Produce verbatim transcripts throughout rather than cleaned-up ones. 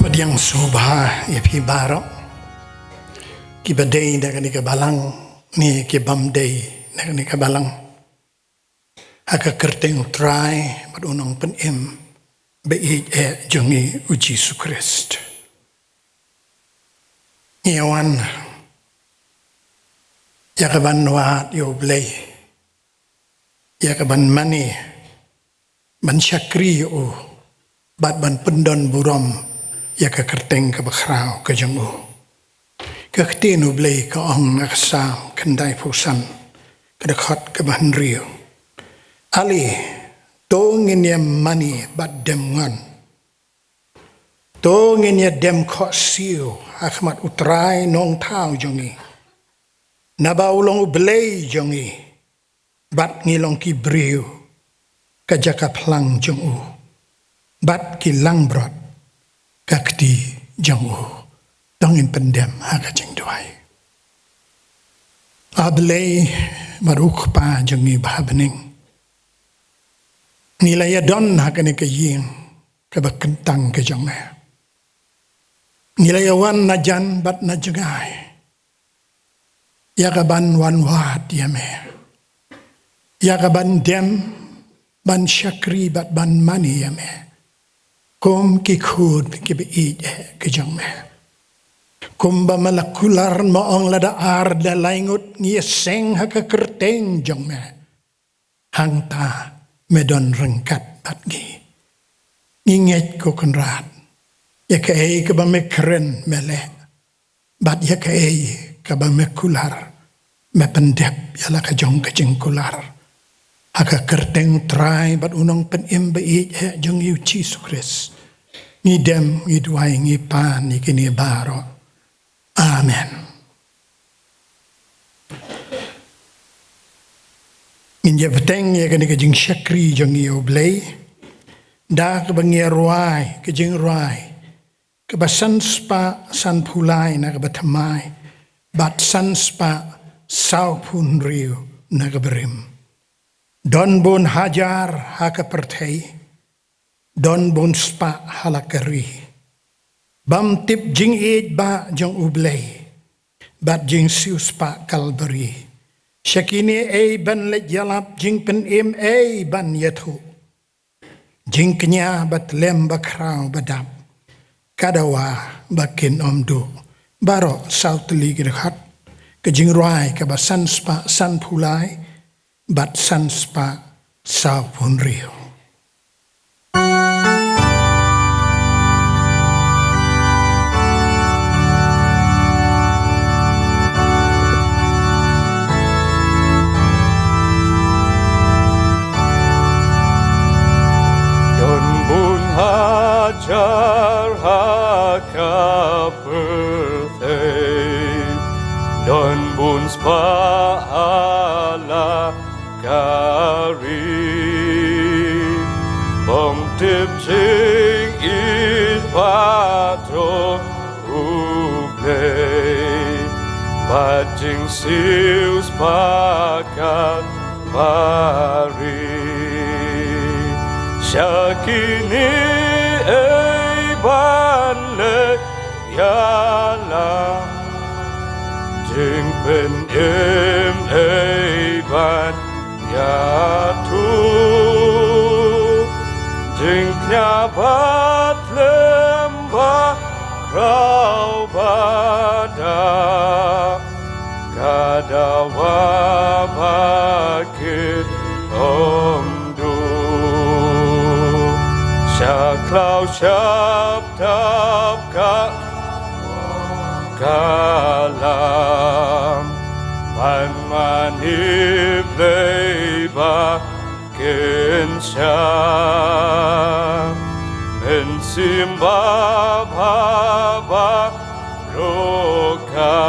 Pdiang sngewbha ïa phi baroh kiba dei na kane ka balang ne kibym dei na kane ka balang, ha ka kyrteng U Trai bad U Nongpynim ba ïeit eh jong ngi U Jisu Khrist. Ngi ïa wan ïa ka ban wad ïa U Blei, ïa ka ban mane, ban shakri ïa U, bad ban pyndon burom ïa ka kyrteng kaba khraw ka jong U. Ka ktien U Blei ka ong na ka Salm khyndaiphew san, ka dkhot kaba hynriew: Ale, to ngin ïa mane bad dem ngon. To ngin ïa dem khohsiew ha khmat U Trai Nongthaw jong ngi. Naba U long U Blei jong ngi, bad ngi long ki briew ka jaka phlang jong U, bad ki langbrot ka kti jong U. To ngin pyndem ha ka jingduwai. A Blei bad U Kpa jong ngi ba ha bneng, ngi la ïa don ha kane ka ïing kaba kyntang ka jong Me. Ngi la ïa wan na jan bad na jngai ïa ka ban wan wad ïa Me, ïa ka ban dem, ban shakri bad ban mane ïa Me kum ki khun kiba ïeit eh ka jong Me. Kumba Me la kular, Me ong, lada ar, lada lai ngut ngi ïa seng ha ka kyrteng jong Me, hangta Me don ryngkat bad ngi. Ngi ngeit, ko Kynrad, ïa kaei kaba Me kren Me leh, bad ïa kaei kaba Me kular Me pyndep ïa la ka jong ka jingkular. Ha ka kyrteng U Trai bad U Nongpynim ba ïeit eh jong ngi U Jisu Khrist, ngi dem, ngi duwai, ngi pan ïa kine baroh. Amen. Ngin ïa bteng ïa kane ka jingshakri jong ngi ïa U Blei da kaba ngi ïa rwai ka jingrwai kaba san spah sanphew lai na kaba thymmai, bad san spah sawphew hynriew na kaba rim. Don bun hajar ha ka pyrthei, don bun spah ha la ka ri, bym tip jingïeit bah jong U Blei, bad jingsiewspah Kalbari. Sha kine ei ban leit ïalap, jingpynim ei ban ïathuh, jingkñia ba tlem ba khraw ba dap, ka dawa ba kin ym duh. Baroh saw tylli ki dkhot, ka jingrwai kaba san spah sanphew lai bad san spah sawphew hynriew. Don bun hajar ha ka pyrthei, don bun spah ha la ka ri, bym tip jingïeit bah jong U Blei, bad jingsiewspah Kalbari. Sha kine ei ban leit ïalap, jingpynim ei ban ïathuh, jingkñia ba tlem ba khraw ba dap, ka dawa ba kin ym duh. Sha khlaw shaphrang ka, ka lam, ban mane Blei ba kynsha. Mynsiem babha baroh ka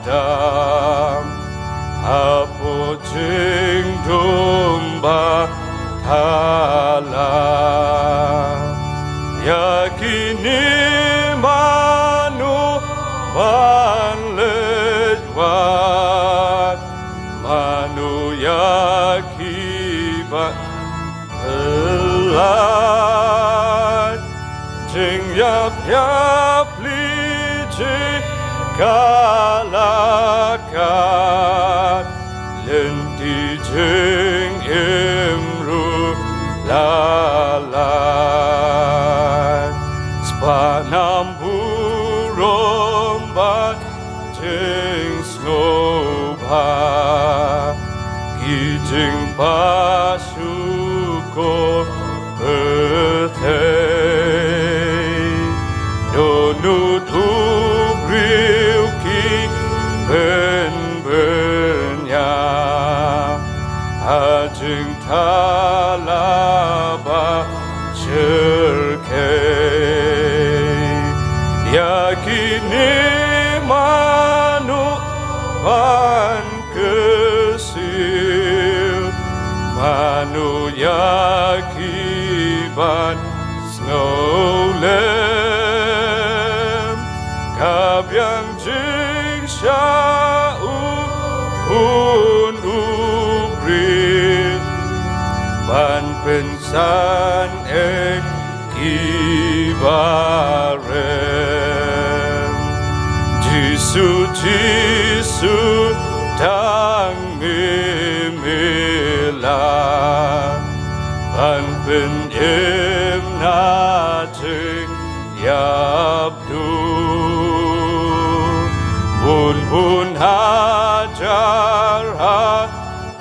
dap, hapoh jingdum ba thala. Ïa kine mano ban leit wad, mano ïa ki ban pynlait, jing Yap yap li jingkalakat, lynti jingim ruh la lait. Spah nam burom bad jingsngewbha, ki jingpasuk ko pyrthei. Dohnud u briew ki pynbyrngia ha jingthala ba shyrkhei. Ïa kine mano ban kyrsiew, mano ïa ki ban sngewlem? Ka biang jingshisha u khun u briew ban pynsan ïa ki barem. Jisu, Jisu, tang me me lah ban pynim na jingïap duh. Bun bun hajar ha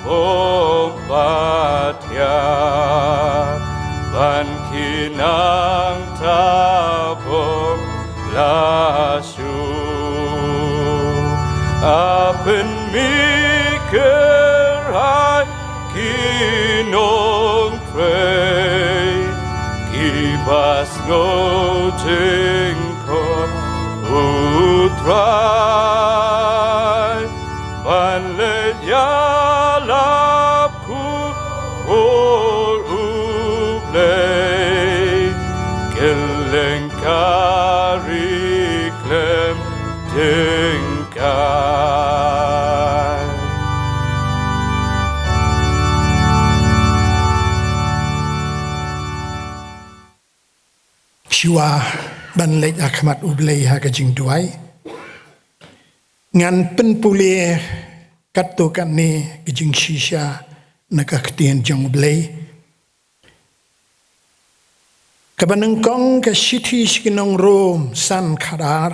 pop ba thiah ban ki nang ta pop la shu. A pynmih kyrhai ki nongtrei, ki ba sngewjingkhot U Trai. Ban leit ïalap khubor U Blei, kylleng ka ri khlem tyngkai. Shuwa ban leit ha khmat U Blei ha ka jingduwai, ngan pynpule katto katne ka jingshisha na ka ktien jong U Blei, kaba nyngkong ka shithi sha ki nong Rom san khatar,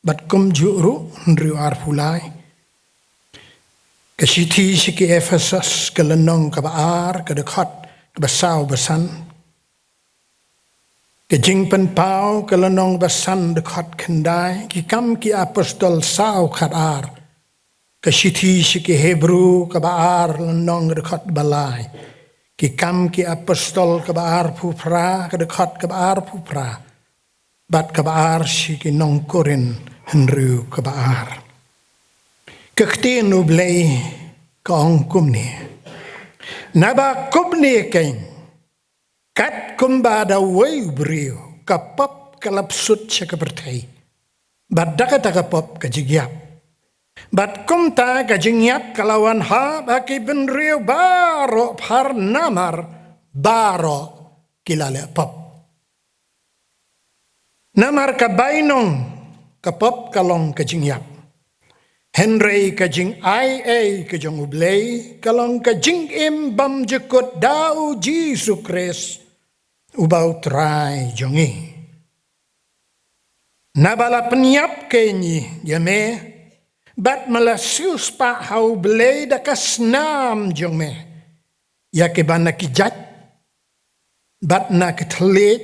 bad kumjuh ruh hynriew arphew lai. Ka shithi sha ki Ephesos ka lynnong kaba ar, ka dkhot kaba saw ba san. Ka Jingpynpaw ka lynnong ba san dkhot khyndai, Ki Kam ki Apostol saw khatar. Ka shithi sha ki Hebru kaba ar lynnong dkhot ba lai, Ki Kam ki Apostol kaba arphew phra, ka dkhot kaba arphew phra, bad kaba ar sha ki nong Korinth hynriew kaba ar. Ka ktien U Blei ka ong kumne: Naba kumne keiñ, kat kumba da uwei u briew ka pop ka la psut sha ka pyrthei, bad da kata ka pop ka jingïap, bad kumta ka jingïap ka la wan ha ba ki bynriew baroh phar, namar baroh ki la leh pop. Namar ka bainong ka pop ka long ka jingïap, hynrei ka jingai ei ka jong U Blei ka long ka jingim bymjukut da U Jisu Khrist uba U Trai jong ngi. Naba la pynïap keiñ ïa me, bad me la siewspah ha U Blei da ka snam jong me, ïa kiba na ki jait, bad na ki thylliej,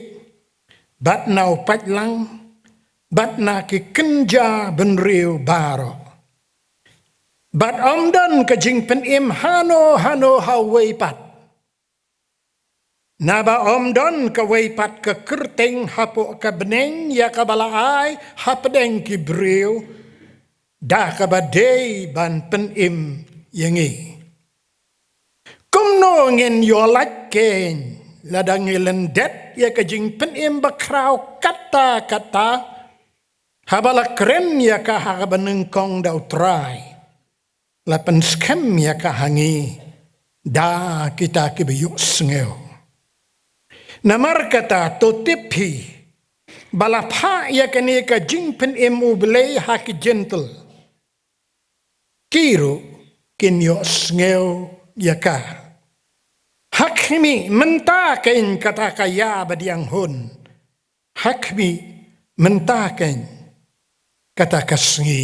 bad na u paitlang, bad na ki kynja bynriew baroh. Bad ym don ka jingpynim hano hano ha uwei pat. Naba ym don kawei pat ka kyrteng hapoh ka bneng ïa kaba la ai hapdeng ki briew, da kaba dei ban pynim ïa ngi. Kumno ngin ïoh lait keiñ lada ngi lyndet ïa ka jingpynim bakhraw katta katta, haba la kren ïa ka ha kaba nyngkong da U Trai, la pynskhem ïa ka ha ngi da kita kiba ïohsngew? Namar kata, to tip phi, ba la phah ïa kane ka jingpynim U Blei ha ki Jentil, ki ruh kin ïohsngew ïa ka. Ha khmih mynta keiñ kata ka ïa ba diang hun. Ha khmih mynta keiñ kata ka sngi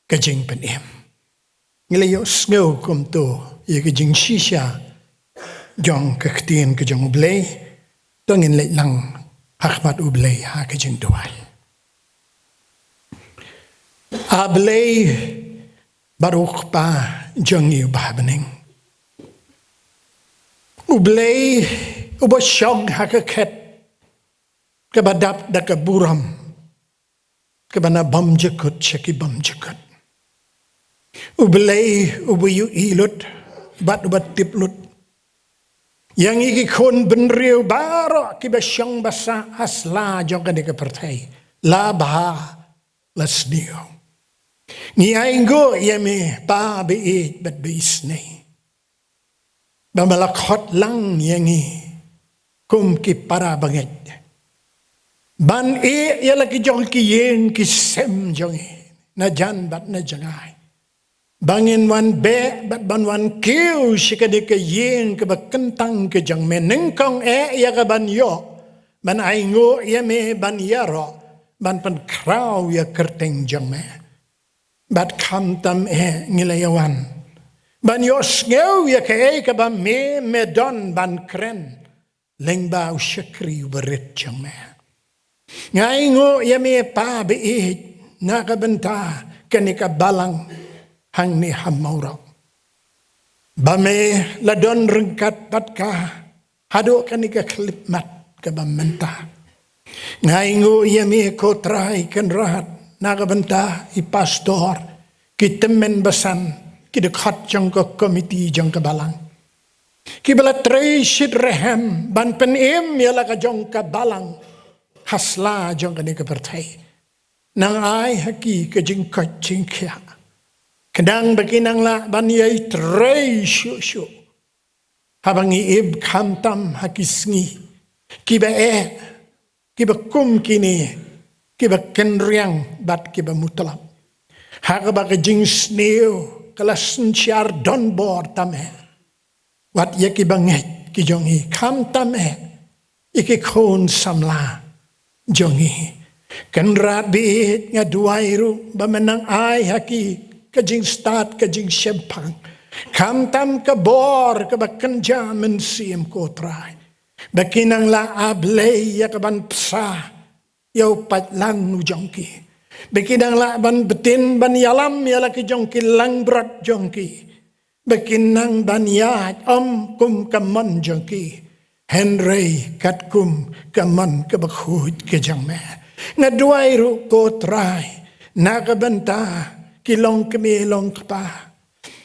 ka jingpynim. Ngi la ïohsngew kumto ïa ka jingshisha jong ka ktien ka jong U Blei. To ngin leit lang ha khmat U Blei ha ka jingduwai. A Blei bad U Kpa jong ngi uba ha bneng, U Blei uba shong ha ka khet kaba dap da ka burom kaba na bymjukut sha ki bymjukut. U Blei uba ïohi lut bad uba tip lut ïa ngi ki khun bynriew baroh kiba shong ba sah ha sla jong kane ka pyrthei, la bha la sniew. Ngi ainguh ïa me Pa ba ïeit bad ba isynei, ba me la khot lang ïa ngi kum ki para bangeit ban ïeh ïa la ki jong ki ïing ki sem jong ngi na jan bad na jngai, ba ngin wan beh bad ban wan kiew sha kane ka ïing kaba kyntang ka jong me. Nyngkong eh ïa ka ban ïoh, ban ainguh ïa me, ban ïaroh, ban pynkhraw ïa ka kyrteng jong me. Bad khamtam eh ngi la ïa wan ban ïohsngew ïa kaei kaba me me don ban kren lyngba u shakri uba rit jong me. Nga ainguh ïa me Pa ba ïeit na ka bynta kane ka balang hangne ha Mawroh, ba me la don ryngkat bad ka haduh kane ka khyllipmat kaba mynta. Nga ainguh ïa me ko Trai Kynrad na ka bynta i pastor, ki tymmen basan, ki dkhot jong ka komiti jong ka balang, kiba la trei shitrhem ban pynim ïa la ka jong ka balang ha sla jong kane ka pyrthei. Nang ai ha ki ka jingkoit jingkhiah, khnang ba kin nang lah ban ïai trei shuh shuh haba ngi im, khamtam ha ki sngi kiba eh, kiba kum kine, kiba kynriang bad kiba mutlop, ha kaba ka jingsniew ka la synshar donbor tam eh. Wat ïa kiba ngeit ki jong ngi, khamtam eh ïa ki khun samla jong ngi. Kynrad ba ïeit, nga duwai ruh ba men nang ai ha ki ka jingstad ka jingshemphang, khamtam ka bor kaba kynja mynsiem ko Trai, ba kin nang lah, A Blei, ïa ka ban bsa ïa u paidlang u jong ki, ba kin nang lah ban btin ban ïalam ïa la ki jong ki langbrot jong ki, ba kin nang ban ïaid ym kum ka mon jong ki, hynrei katkum ka mon kaba khuid ka jong me. Nga duwai ruh ko Trai na ka bynta ki longkmie longkpa,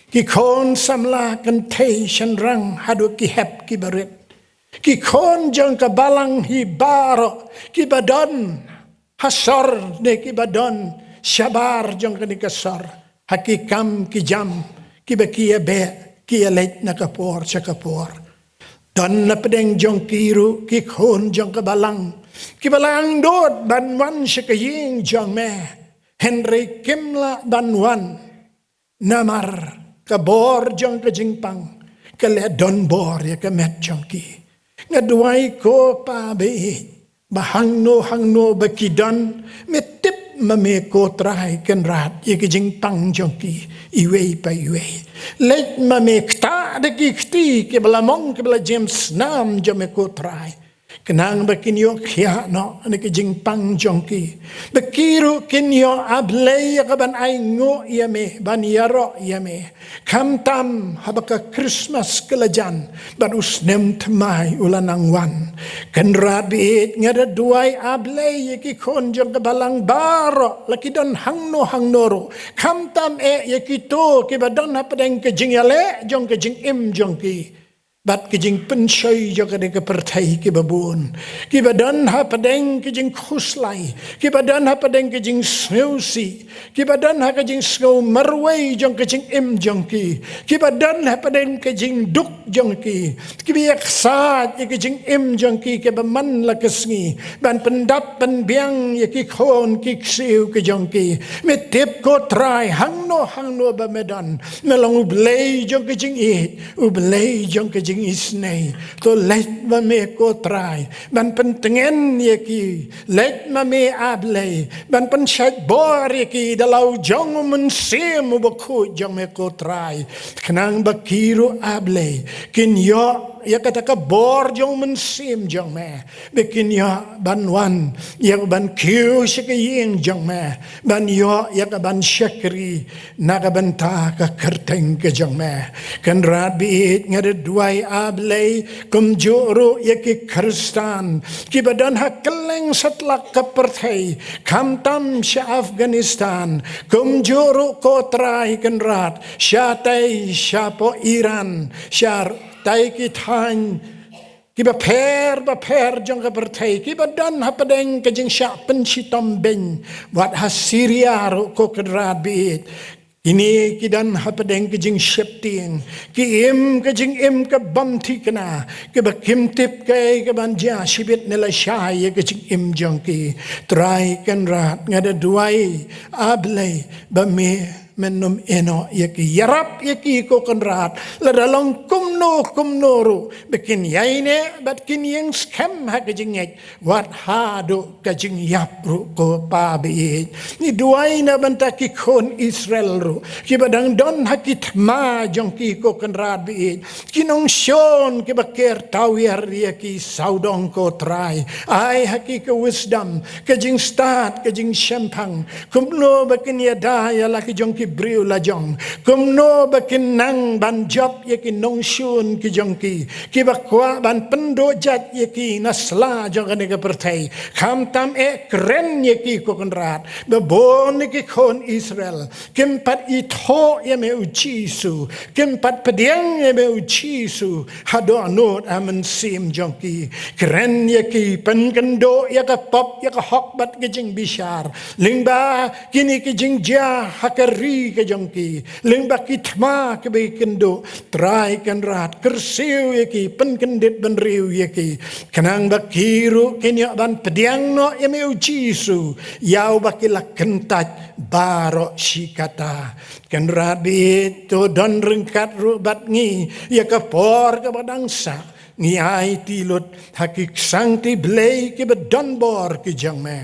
ki khun samla kynthei shynrang haduh ki hep kiba rit, ki khun jong ka balang hi baroh kiba don ha sor ne kiba don shabar jong kane ka sor, ha ki kam ki jam kiba ki ïa beh ki ïa leit na ka por sha ka por. Don na pdeng jong ki ruh ki khun jong ka balang kiba la angnud ban wan sha ka ïing jong me, hynrei kim lah ban wan namar ka bor jong ka jingpang ka leh donbor ïa ka met jong ki. Nga duwai ko Pa ba ïeit, ba hangno hangno ba ki don, me tip ma me ko Trai Kynrad ïa ka jingpang jong ki iwei pa iwei. Leit ma me, ktah da ki kti kiba la mong kiba la jem snam jong me ko Trai, khnang ba kin ïoh khiah noh na ka jingpang jong ki, ba ki ruh kin ïoh, A Blei, ïa ka ban ainguh ïa me, ban ïaroh ïa me, khamtam haba ka Krismas ka la jan bad u snem thymmai u la nang wan. Kynrad ba ïeit, nga da duwai, A Blei, ïa ki khun jong ka balang baroh, la ki don hangno hangno ruh, khamtam eh ïa kito kiba don hapdeng ka jingïaleh jong ka jingim jong ki, bad ki jingpynshoi jong kane ka pyrthei kiba bun, kiba don hapdeng ki jingkhuslai, kiba don hapdeng ki jingsngewsih, kiba don ha ka jingsngew marwei jong ka jingim jong ki, kiba don hapdeng ka jingduk jong ki, kiba ïaksaid ïa ka jingim jong ki kaba man la ka sngi, ban pyndap pynbiang ïa ki khun ki ksiew ki jong ki. Me tip ko Trai, hangno hangno ba me don, me long U Blei jong ka jingïeit, U Blei jong ka jingisynei. To leit ma me ko Trai ban pyntngen ïa ki, leit ma me A Blei ban pynshait bor ïa ki da la u jong U Mynsiem U Bakhuid jong me ko Trai, khnang ba ki ruh A Blei kin ïoh ïa kata ka bor jong U Mynsiem jong me, ba kin ïoh ban wan ïa ka ban kiew sha ka ïing jong me, ban ïoh ïa ka ban shakri na ka bynta ka kyrteng ka jong me. Kynrad baieit, nga da duwai A Blei kumjuh ruh ïa ki Khristan kiba don ha kylleng satlak ka pyrthei, khamtam sha Afghanistan, kumjuh ruh ko Trai Kynrad shatai shapoh Iran, shatai ki thaiñ kiba pher bapher jong ka pyrthei, kiba don hapdeng ka jingshah pynshitom beiñ, wat ha Syria ruh ko Kynrad baieit. Kine ki don hapdeng ka jingsheptieng, ki im ka jingim ka bym thikna, kiba kim tip kaei kaban jia shibit ne lashai ïa ka jingim jong ki. Trai Kynrad, nga da duwai A Blei ba me men nym ïehnoh ïa ki, ïarap ïa ki ko Kynrad, lada long kumno kumno ruh, ba kin ïaineh bad kin ïeng skhem ha ka jingngeit wat haduh ka jingïap ruh ko Pa baieit. Ngi duwai na bynta ki khun Israel ruh kiba dang don ha ki thma jong ki ko Kynrad baieit, ki nongshun kiba ker tawiar ïa ki sawdong ko Trai. Ai ha ki ka wisdom, ka jingstad, ka jingshemphang, kumno ba kin ïada ïa la ki jong ki briew lajong, kumno ba kin nang ban jop ïa ki nongshun ki jong ki, kiba kwah ban pynduh jait ïa ki na sla jong kane ka pyrthei, khamtam eh kren ïa ki ko Kynrad. Ba bun na ki khun Israel kim pat ithuh ïa me U Jisu, kim pat pdiang ïa me U Jisu ha dohnud ha mynsiem jong ki. Kren ïa ki, pynkynduh ïa ka pop, ïa ka hok bad ka jingbishar, lyngba kine ki jingjia ha ka ri ka jong ki, lyngba ki thma kiba ïakynduh. Trai Kynrad, kyrsiew ïa ki, pynkyndit bynriew ïa ki, khnang ba ki ruh kin ïoh ban pdiang noh ïa me U Jisu, ïa uba ki la kyntait baroh shi katta. Kynrad baieit, to don ryngkat ruh bad ngi ïa ka por kaba dang sah. Ngi aiti lut ha ki ksangti Blei kiba don bor ki jong me.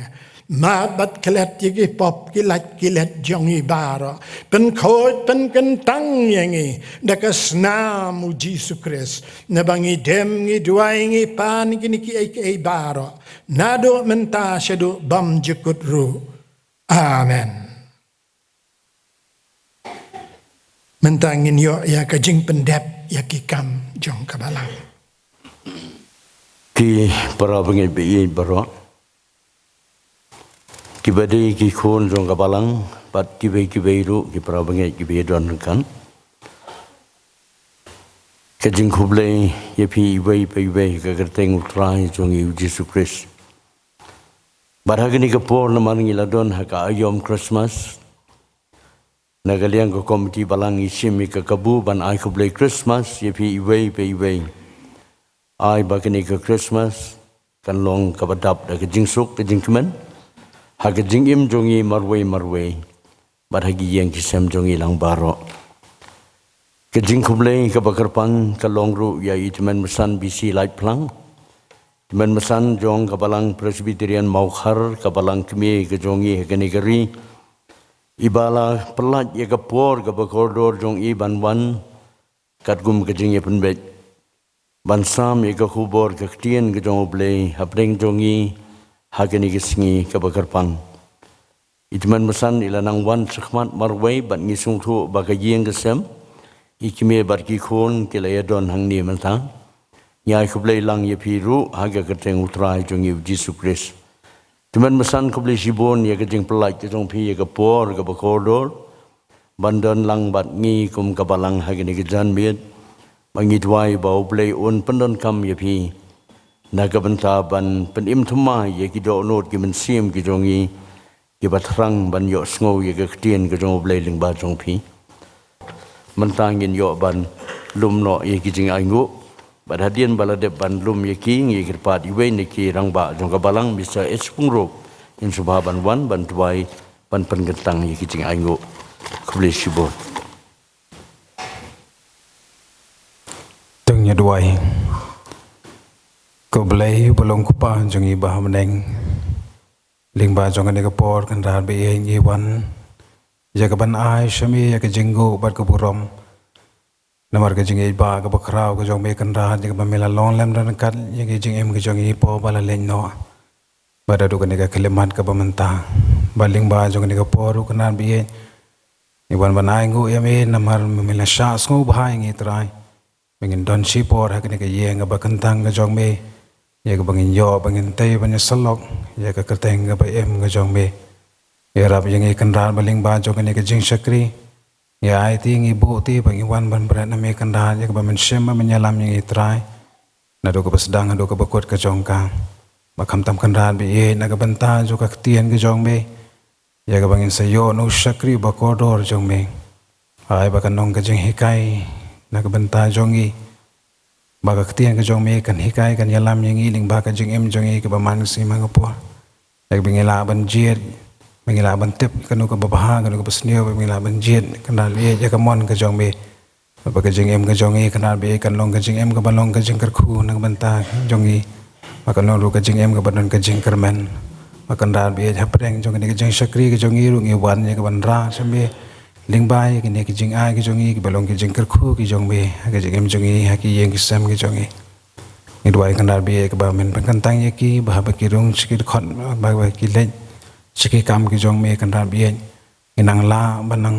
Map bad klet ïa ki pop, ki lait ki let jong ngi baroh. Pynkhuid pynkyntang ïa ngi da ka snam U Jisu Khrist. Naba ngi dem, ngi duwai, ngi pan kine kiei kiei baroh naduh mynta shaduh bymjukut ruh. Amen. Mynta ngin ïoh ïa ka jingpyndep ïa ki kam jong ka Balang. Ki para bangeit baieit baroh, kiba dei ki khun jong ka Balang bad kiwei kiwei ruh ki para bangeit kiba ïadon ryngkat. Ka jingkhublei ïa phi iwei pa iwei ha ka kyrteng U Trai jong ngi U Jisu Khrist. Bad ha kane ka por namar ngi la don ha ka aïom Christmas, na ka liang ka komiti Balang ngi shim ïa ka kabu ban ai khublei Christmas ïa phi iwei pa iwei. Ai ba kane ka Christmas kan long kaba dap da ka jingsuk ka jingkmen ha ka jingim jong ngi marwei marwei, bad ha ki ïing ki sem jong ngi lang baroh. Ka jingkhublei kaba kyrpang ka long ruh ïa i Tymmen Basan B C Laitphlang, Tymmen Basan jong ka Balang Presbyterian Mawkhar, ka balang kmie ka jong ngi ha kane ka ri, iba la pyllait ïa ka por kaba kordor jong i ban wan katkum ka jingïapynbeit ban sam ïa ka khubor ka ktien ka jong U Blei hapdeng jong ngi ha kane ka sngi kaba kyrpang. I Tymmen Basan i la nang wan shakhmat marwei bad ngi sngewthuh ba ka ïing ka sem, i kmie bad ki khun ki la ïadon hangne mynta. Ngi ai khublei lang ïa phi ruh ha ka kyrteng U Trai jong ngi U Jisu Khrist. Tymmen Basan, khublei shibun ïa ka jingpyllait ka jong phi ïa ka por kaba kordor ban don lang bad ngi kum ka Balang ha kane ka janmiet. Ba ngi duwai ba U Blei un pyndonkam ïa phi na ka bynta ban pynim thymmai ïa ki dohnud ki mynsiem ki jong ngi, kiba thrang ban ïohsngew ïa ka ktien ka jong U Blei lyngba jong phi. Mynta ngin ïoh ban lum noh ïa ki jingainguh. Bad hadien ba la dep ban lum ïa ki, ngi kyrpad iwei na ki rangbah jong ka balang, Mister H Pyngrope, in sngewbha ban wan ban duwai ban pynkyntang ïa ki jingainguh. Khublei shibun. To ngin ïa duwai. Ko Blei uba long u Kpa jong ngi ba ha bneng, lyngba jong kane ka por Kynrad ba ïeit ngi wan ïa ka ban ai sha me ïa ka jingnguh bad ka burom. Namar ka jingïeit ba kaba khraw ka jong me Kynrad, ïa kaba me la long lem don kat ïa ka jingim ka jong ngi hapoh ba la leit noh. Bad haduh kane ka khyllipmat kaba mynta, ba lyngba jong kane ka por ruh Kynrad ba ïeit, ngi wan ban ainguh ïa me namar me la shah sngewbha ïa ngi Trai. Ba ngin don shipor ha kane ka ïing kaba kyntang ka jong me, ïa kaba ngin ïoh ba ngin tei ban ïasyllok ïa ka kyrteng kaba im ka jong me. Ïarap ïa ngi Kynrad ba lyngba jong kane ka jingshakri, ïa aiti ngi buh ti ba ngi wan ban bret na me Kynrad, ïa kaba men shim ba men ïalam ïa ngi Trai, naduh kaba sdang haduh kaba kut ka jong ka. Ba khamtam Kynrad ba ïeit na ka bynta jong ka ktien ka jong me, ïa kaba ngin sa ïoh na u shakri uba kordor jong me. Ai ba kan long ka jinghikai na ka bynta jong ngi, ba ka ktien ka jong me kan hikai kan ïalam ïa ngi lyngba ka jingim jong ngi kaba man ka sngi man ka por. Ïa kaba ngi lah ban jied, ba ngi lah ban tip kano kaba bha, kano kaba sniew, ba ngi lah ban jied Kynrad ba ïeit ïa ka mon ka jong me. Ba ka jingim ka jong ngi Kynrad ba ïeit kan long ka jingim kaba long ka jingkyrkhu na ka bynta jong ngi. Ba kan long ruh ka jingim kaba don ka jingkyrmen. Ba Kynrad ba ïeit hapdeng jong kane ka jingshakri ka jong ngi ruh ngi wan ïa ka ban rah sha me lyngba ïa kine ki jingai ki jong ngi kiba long ki jingkyrkhu ki jong me ha ka jingim jong ngi, ha ki ïing ki sem ki jong ngi. Ngi duwai Kynrad ba ïeit kaba men pynkyntang ïa ki, ba haba ki rung sha ki dkhot, ba haba ki leit sha ki kam ki jong me Kynrad ba ïeit, ngin nang lah ban nang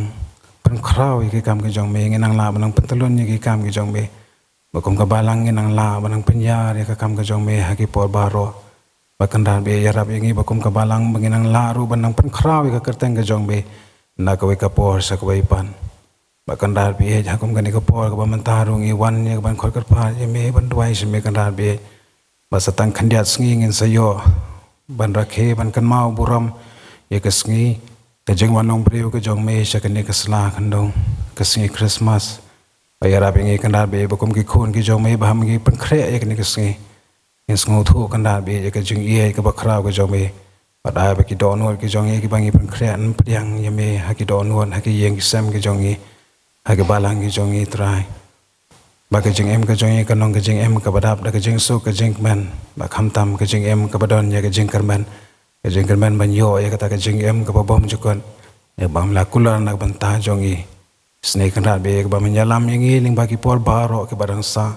pynkhraw ïa ki kam ki jong me, ngin nang lah ban nang pyntylun ïa ki kam ki jong me. Ba kum ka balang ngin nang lah ban nang pynïar ïa ka kam ka jong me ha ki por baroh. Ba Kynrad ba ïeit ïarap ïa ngi ba kum ka balang ba ngin nang lah ruh ban nang pynkhraw ïa ka kyrteng ka jong me na kawei ka por sha kawei pat. Ba Kynrad ba ïeit ha kum kane ka por kaba mynta ruh ngi wan ïa ka ban khot kyrpad ïa me ban duwai sha me Kynrad ba ïeit. Ba sa tang khyndiat sngi ngin sa ïoh ban rakhe ban kynmaw burom ïa ka sngi ka jingwan long briew ka jong me sha kane ka sla khyndew, ka sngi Christmas. Ba ïarap ïa ngi Kynrad ba ïeit ba kum ki khun ki jong me ba haba ngi pynkhreh ïa kane ka sngi, ngin sngewthuh Kynrad ba ïeit ïa ka jingïeit kaba khraw ka jong me. Bad ai ba ki dohnud ki jong ngi kiba ngi pynkhreh yn pdiang ïa me ha ki dohnud, ha ki ïing ki sem ki jong ngi, ha ki balang ki jong ngi Trai. Ba ka jingim ka jong ngi kan long ka jingim kaba dap da ka jingsuk ka jingkmen, ba khamtam ka jingim kaba don ïa ka jingkyrmen, ka jingkyrmen ban ïoh ïa kata ka jingim kaba bymjukut, ïa ba me la kular na ka bynta jong ngi. Sngewbha Kynrad ba ïeit kaba men ïalam ïa ngi lyngba ki por baroh kiba dang sah.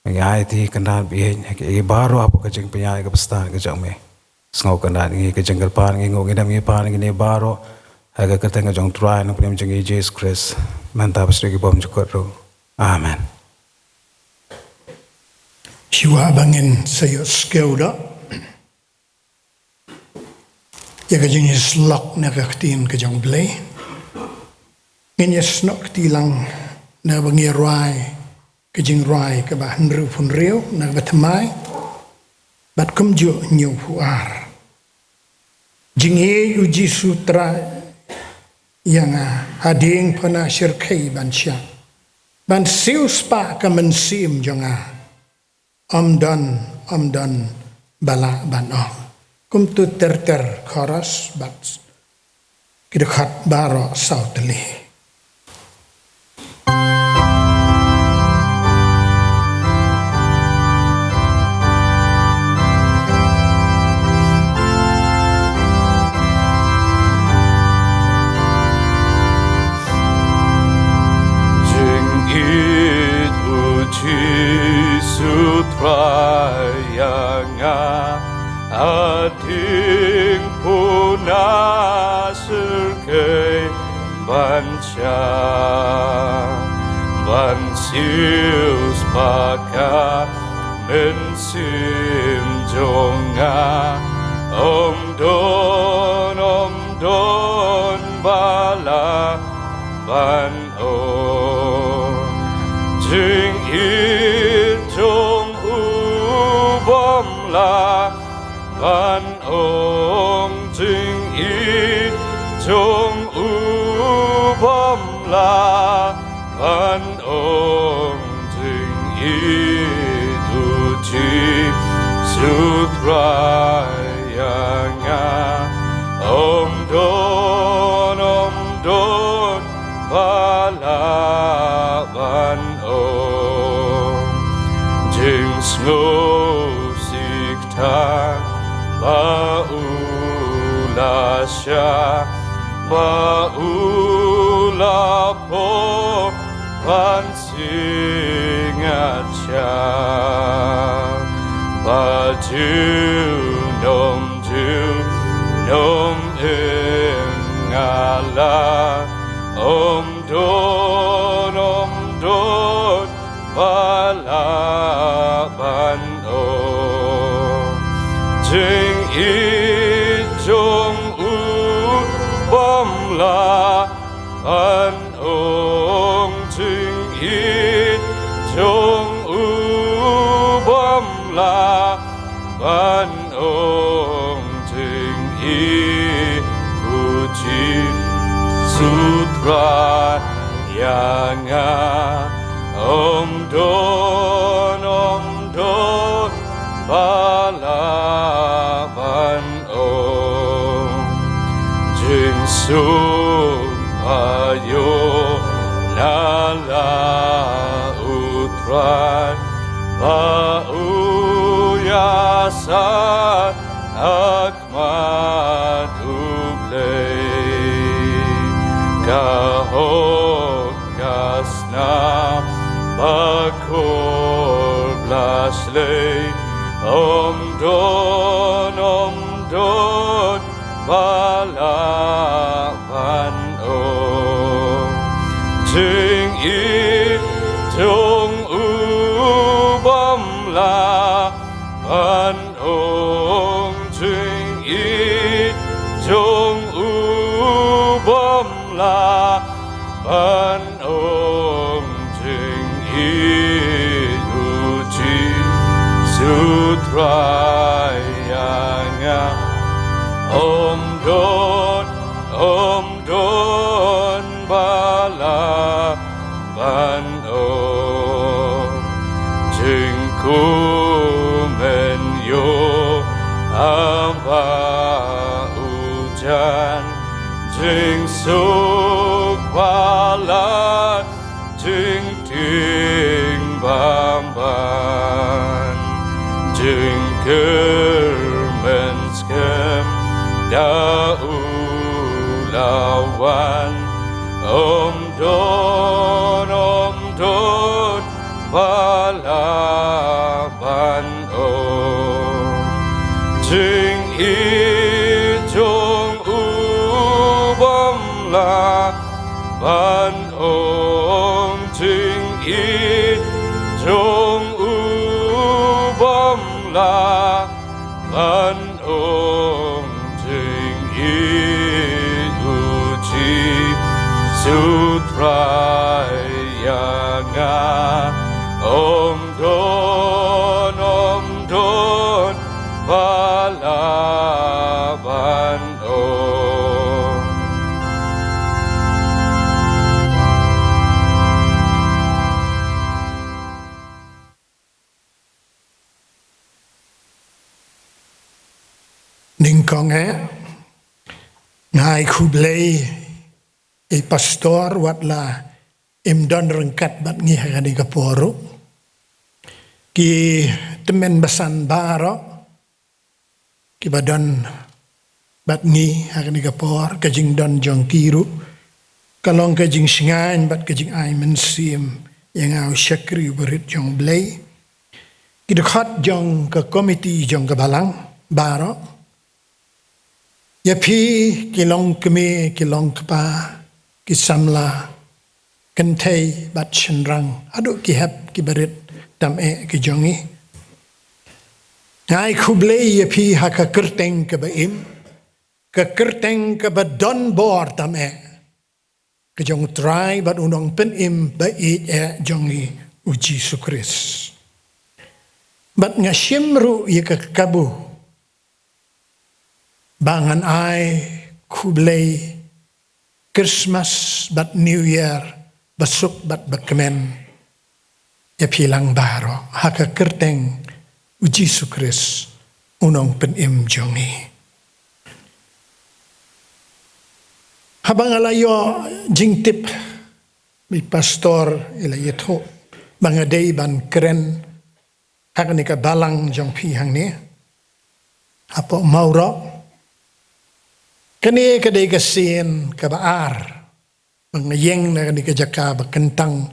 Ngi aiti Kynrad ba ïeit ïa ki baroh hapoh ka jingpynïaid kaba stad ka jong me. Sngewbha Kynrad ïa ngi ka jingkyrpad, ngi nguh ngi dem ngi pan ïa kine baroh ha ka kyrteng ka jong u Trai Nongpynim jong ngi Jisu Khrist, mynta bad shaduh ki bymjukut ruh. Amen. Shuwa ba ngin sa ïoh skhem da ïa ka jingïasyllok na ka ktien ka jong U Blei, ngin ïasnoh kti lang na ba ngi rwai ka jingrwai kaba hynriewphew hynriew na kaba thymmai bad kumjuh hynñiewphew ar. Jingïeit U Jisu Trai ïa nga, hadien pha nga shyrkhei ban shah, ban siewspah ka mynsiem jong nga. Ym don, ym don ba lah ban ong. Kumta ter ter chorus bad ki dkhot baroh saw tylli. Jingïeit U Jisu Trai ïa nga, hadien pha nga shyrkhei ban shah, ban siewspah ka mynsiem jong nga. Ym don, ym don ba lah ban ong. Jingïeit Trai ïa nga, ym don, ym don ba lah ban ong. Jingsngewsih tang ba u la shah, ba u la poi ban sngewsih. Ba junom junom ïa nga la, ym don, ym don ba lah ban ong. Jingïeit jong u bym lah ban ong. Jingïeit jong u bym lah ban ong. Jingïeit u Jisu Trai ïa nga, ym don, ym don ba lah ban ong. Jingsuk ba ïoh na la u Trai, ba u ïasaid ha khmat u Blei. Ka hok ka snam bakhuid la shlei, ym don, ym don ba lah ban ong. Jingïeit jong u bym lah ban ong. Jingïeit jong u bym lah ban ong. Jingïeit u Jisu Trai ïa nga, ym don, ym don ba lah ban ong. Jingkmen ïoh ha ba u jan, jingsuk ba lait jingtieng bamban. Jingkyrmen skhem da u la wan, ym don, ym don ba lah ban ong. Jingïeit jong u bym lah ban ong. Jingïeit jong u bym lah ban ong. Jingïeit u Jisu Trai ïa nga, ym don, ym don ba lah ban ong. Nyngkong eh, nga ai khublei ïa i pastor, wat la im don ryngkat bad ngi ha kane ka por ruh. Ki tymmen basan baroh kiba don bad ngi ha kane ka por, ka jingdon jong ki ruh ka long ka jingshngaiñ bad ka jingai mynsiem ïa nga u shakri u barit jong U Blei. Ki dkhot jong ka komiti jong ka balang baroh, ïa phi ki long kmie, ki long kpa, ki samla, kynthei bad shynrang, haduh ki hep ki barit tam eh ki jong ngi. Nga ai khublei ïa phi ha ka kyrteng kaba im, ka kyrteng kaba don bor tam eh, ka jong U Trai bad U Nongpynim ba ïeit eh jong ngi, U Jisu Khrist. Bad nga shim ruh ïa ka kabu ba ngan ai khublei Christmas bad New Year ba suk bad ba kmen ïa phi lang baroh, ha ka kyrteng U Jisu Khrist. u nongpynim jong ngi. Haba nga la ïoh jingtip, ba i pastor i la ïathuh ba nga dei ban kren ha kane ka balang jong phi hangne hapoh Mawroh. Kane ka dei ka sien kaba ar ba nga ïeng na kane ka jaka ba kyntang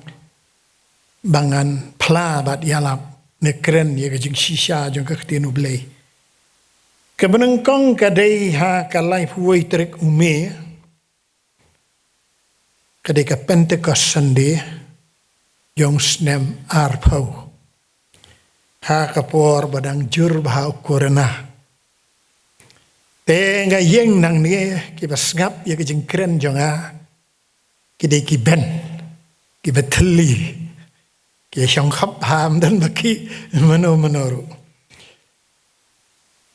ba ngan phla bad ïalap ne kren ïa ka jingshisha jong ka ktien U Blei. Kaba nyngkong ka dei ha ka laiphew wei tarik u May, ka dei ka Pentecost Sunday jong u snem arphew, ha ka por ba dang jur bha u corona. Te nga ïeng nangne, kiba sngap ïa ka jingkren jong nga ki dei ki ben, kiba thylli, ki shongkhop, ham don ba ki mano mano ruh.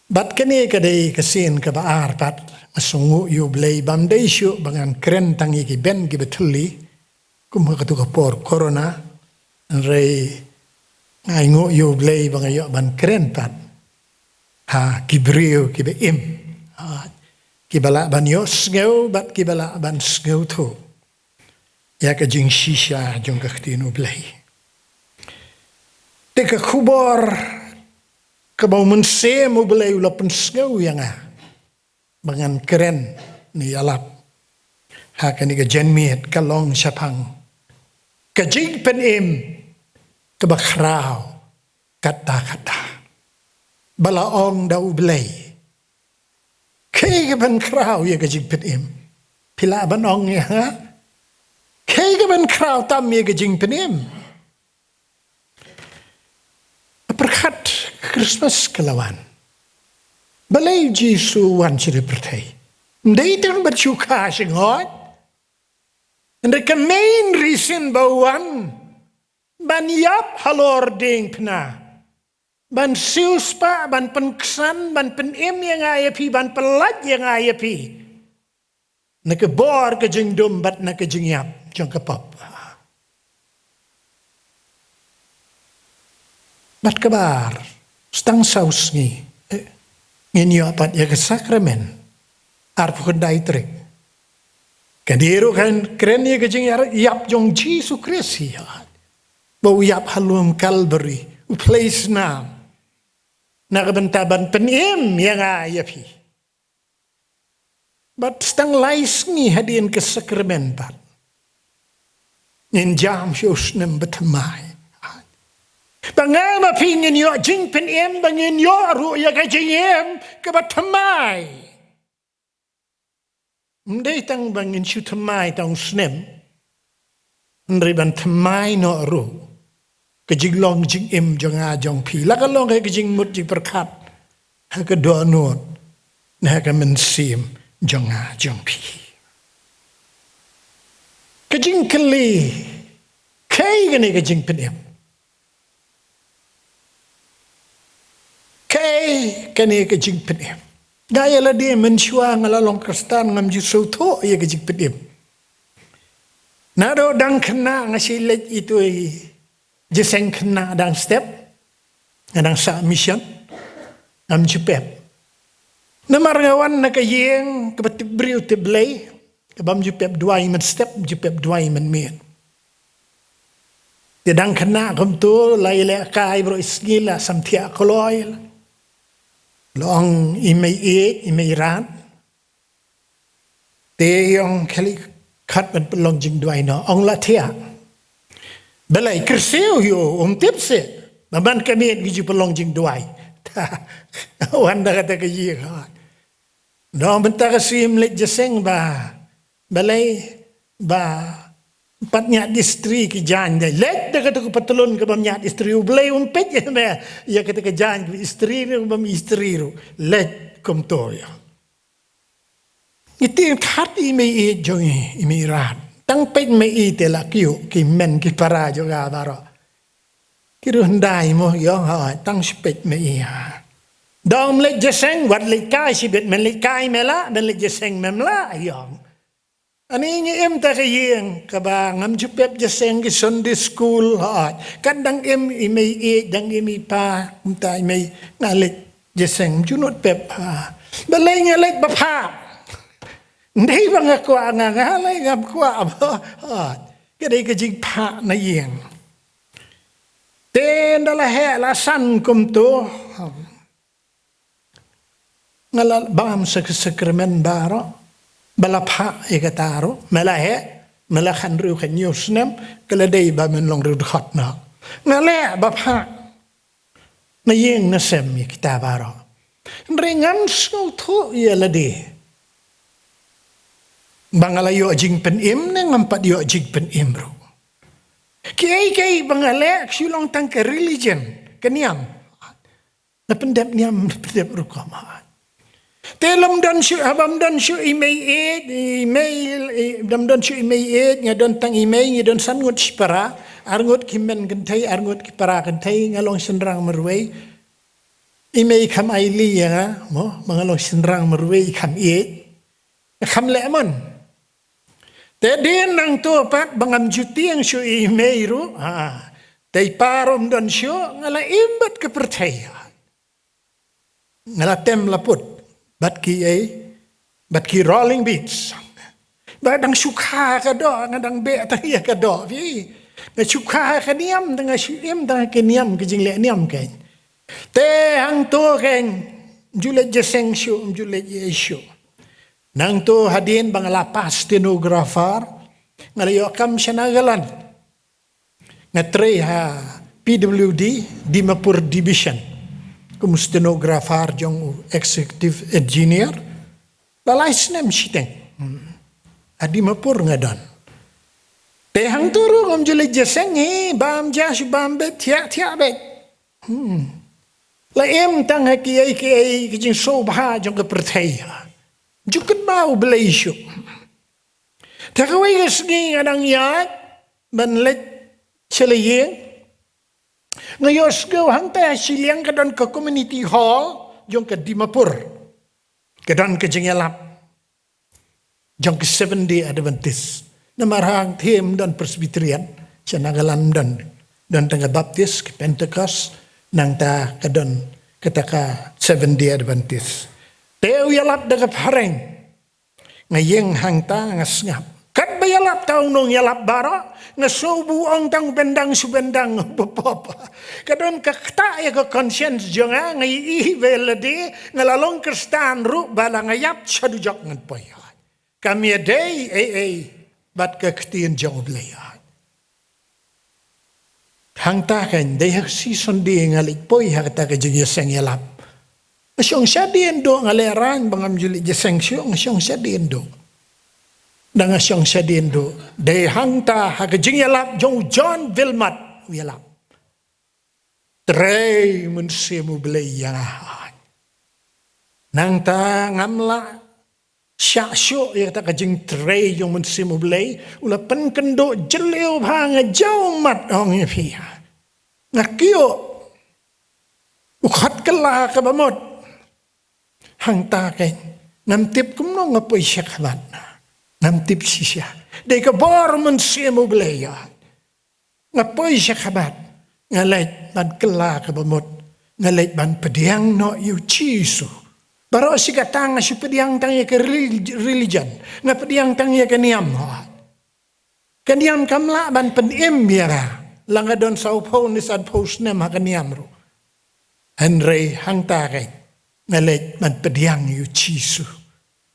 Bad kane ka dei ka sien kaba ar pat, nga sngewnguh ïa U Blei bym dei shuh ba ngan kren tang ïa ki ben kiba thylli kum ha katu ka por corona. Hynrei nga ainguh ïa U Blei ba nga ïoh ban kren pat ha ki briew kiba im, ha kiba lah ban ïohsngew bad kiba lah ban sngewthuh ïa ka jingshisha jong ka ktien U Blei. Te ka khubor kaba U Mynsiem U Blei u la pynsngew ïa nga ba ngan kren ne ïalap ha kane ka janmiet ka long shaphang ka jingpynim kaba khraw katta katta, ba la ong da U Blei. Kaei kaban khraw ïa ka jingpynim? Phi lah ban ong ïa nga, kaei kaban khraw tam ïa ka jingpynim? Pyrkhat, Christmas ka la wan. Balei U Jisu u wan sha pyrthei? Ym dei tang ban shu kha sha ngi. Hynrei ka main reason ba u wan, ban ïap halor diengphna, ban siewspah, ban pynksan, ban pynim ïa nga ïa phi, ban pyllait ïa nga ïa phi na ka bor ka jingdum bad na ka jingïap jong ka pop. Bad kaba ar, tang saw sngi, eh, ngin ïoh pat ïa ka sakramen, arphew khyndai tarik. Ka dei ruh kan kren ïa ka jingïap jong U Jisu Khrist hi, ba u ïap ha lum Kalbari, u plie snam na ka bynta ban pynim ïa nga ïa phi. Bad tang lai sngi hadien ka sakramen pat, ngin jam sha u snem bathymmai, ba nga ma phi ngin ïoh jingpynim, ba ngin ïoh ruh ïa ka jingim kaba thymmai. Ym dei tang ba ngin shu thymmai tang u snem, hynrei ban thymmai noh ruh ka jinglong jingim jong nga jong phi, la ka long ha ka jingmut jingpyrkhat, ha ka dohnud, ne ha ka mynsiem jong nga jong phi. Ka jingkylli, kaei kane ka jingpynim? Kaei kane ka jingpynim? Nga ïa lade mynshuwa nga la long Khristan ngam ju sngewthuh ïa ka jingpynim. Naduh dang khynnah nga shu leit itu i jingïaseng khynnah dang step, nga dang sah mission, ngam ju pep. Namar nga wan na ka ïing kaba tip briew tip Blei, kaba ym ju pep duwai mynstep, ym ju pep duwai mynmiet. Te dang khynnah kumto, la ïalehkai baroh i sngi, la samthiah kloi, la ong i mei ïeit, i mei rad. Te i ong, khali khot ban pynlong jingduwai noh, ong la thiah. Balei, kyrsiew hi, um tip seh ba man ka miet ngi ju pynlong jingduwai. Wan da kata ka ïing. Noh mynta ka sngi ym leit ïaseng ba, balei, ba pat ñiah istri ki jaiñ. Dei leit da kata ka patlun kaba ñiah istri, U Blei um peit ïa me ïa kata ka jaiñ kaba istri ruh, kaba ym istri ruh. Leit kumto ïa. Ngi tieng thad i mei ïeit jong ngi, i mei rad. Tang peit mei ïeit te la kiew ki men ki para jong nga baroh. Ki ruh hyndai mo, i ong, hooid, tang shu peit mei ïeit. Da ym leit ïaseng, wat leit kai shibit, men leit kai me lah, men leit ïaseng mem lah, i ong. Ani ngi im ta ka ïing kaba ngam ju pep ïaseng, ki Sunday school, hooid. Kan dang im i mei ïeit, dang im i pa, mynta i mei, nga leit Jingïaseng, ym ju nud pep, ha. Balei nga leit ba phah? Dei ba nga kwah, nga, nga leit ngam kwah ba. Ha. Ka dei ka jingphah na ïing. Te ynda la heh la san kumto, nga la bam sa ka sakramen baroh, ba la phah ïa kata ruh, me la heh, me la khan ruh ka hynñiew snem, ka la dei ba men long ruh dkhot noh. Nga leh ba phah na ïing na sem ïa kita baroh. Hynrei ngam sngewthuh ïa lade ba nga la ïoh jingpynim ne ngam pat ïoh jingpynim ruh. Kiei kiei ba nga leh ki shu long tang ka religion, ka niam. Na pyndep niam, na pyndep rukom. Te lym don shuh, ha bym don shuh i mei ïeit, i mei, i, lym don shuh i mei ïeit, nga don tang i mei, ngi don san ngut shipara, ar ngut ki hynmen kynthei, ar ngut ki para kynthei, nga long shynrang marwei. I mei kham ailad ïa nga, mo, ba nga long shynrang marwei kham ïeit. Kham leh mon. Te dei nangto pat ba ngam ju tieng shuh i mei ruh, ha. Te i pa ruh ym don shuh, nga la im bad ka pyrthei. Nga la tem la put bad kiei, bad ki rolling beats. Ba dang shu kha ka doh, nga dang beh tang ïa ka doh phi. Nga shu kha ka niam, dang nga shu im tang ka niam, ka jingleh niam kein. Te hangto kein, ym ju leit jingïaseng shuh, ym ju leit ïa shuh. Nangto hadien ba nga la pass stenographer, nga la ïoh kam sha Nagaland. Nga trei ha P W D, Dimapur Division. Kum stenographer jong u executive engineer. La lai snem shiteng. Hmm. Ha Dimapur nga don. Te hangto ruh ngam ju leit jingïaseng hi, bam ja shu bam beit, thiah thiah beit. Hmm. La im tang ha kiei kiei ki jingsngewbha jong ka pyrthei. Ju kynmaw U Blei shuh. Te kawei ka sngi nga dang ïaid ban leit sha la ïing. Nga ïohsngew hangta shiliang ka don ka community hall jong ka Dimapur. Ka don ka jingïalap jong ka Seventh Day Adventist. Namar hangta ym don Presbyterian, sha Nagaland ym don. Don tang ka Baptist, ka Pentecost, nangta ka don kata ka Seventh Day Adventist. Te u ïalap da ka phareng. Nga ïeng hangta nga sngap. Katba ïalap ta u nongïalap baroh, nga sngew ba u ong tang bendang shu bendang ba pop. Ka don ka ktah ïa ka conscience jong nga, nga ïohi ba lade, nga la long Khristan ruh ba la nga ïap sha dujok ngan poi. Kam ïadei ei ei bad ka ktien jong U Blei. Hangta kein, dei ha ka Sunday nga leit poi ha kata ka jingïaseng ïalap. Nga shong shadien duh, nga lehraiñ ba ngam ju leit jingïaseng shuh, nga shong shadien duh. Da nga shong shadien duh, dei hangta ha ka jingïalap jong u John Wilmot u ïalap. Trei Mynsiem U Blei ïa nga. Nangta ngam lah shah shuh ïa kata ka jingtrei jong Mynsiem U Blei, u la pynkynduh jylliew bha, nga jaw mat, ong ïa phi. Nga kiew. U khot kylla kaba mut. Hangta kein, ngam tip kumno nga poi shakhmat. Ngam tip shisha. Dei ka bor Mynsiem U Blei ïa. Nga poi shakhmat, nga leit ban kylla kaba mut, nga leit ban pdiang noh ïa u Jisu. Baroh shi katta nga shu pdiang tang ïa ka rel-, religion, nga pdiang tang ïa ka niam. Ka niam kam lah ban pynim ïa nga, la nga don sawphew ne sanphew snem ha ka niam ruh. Hynrei hangta kein, nga leit ban pdiang ïa u Jisu.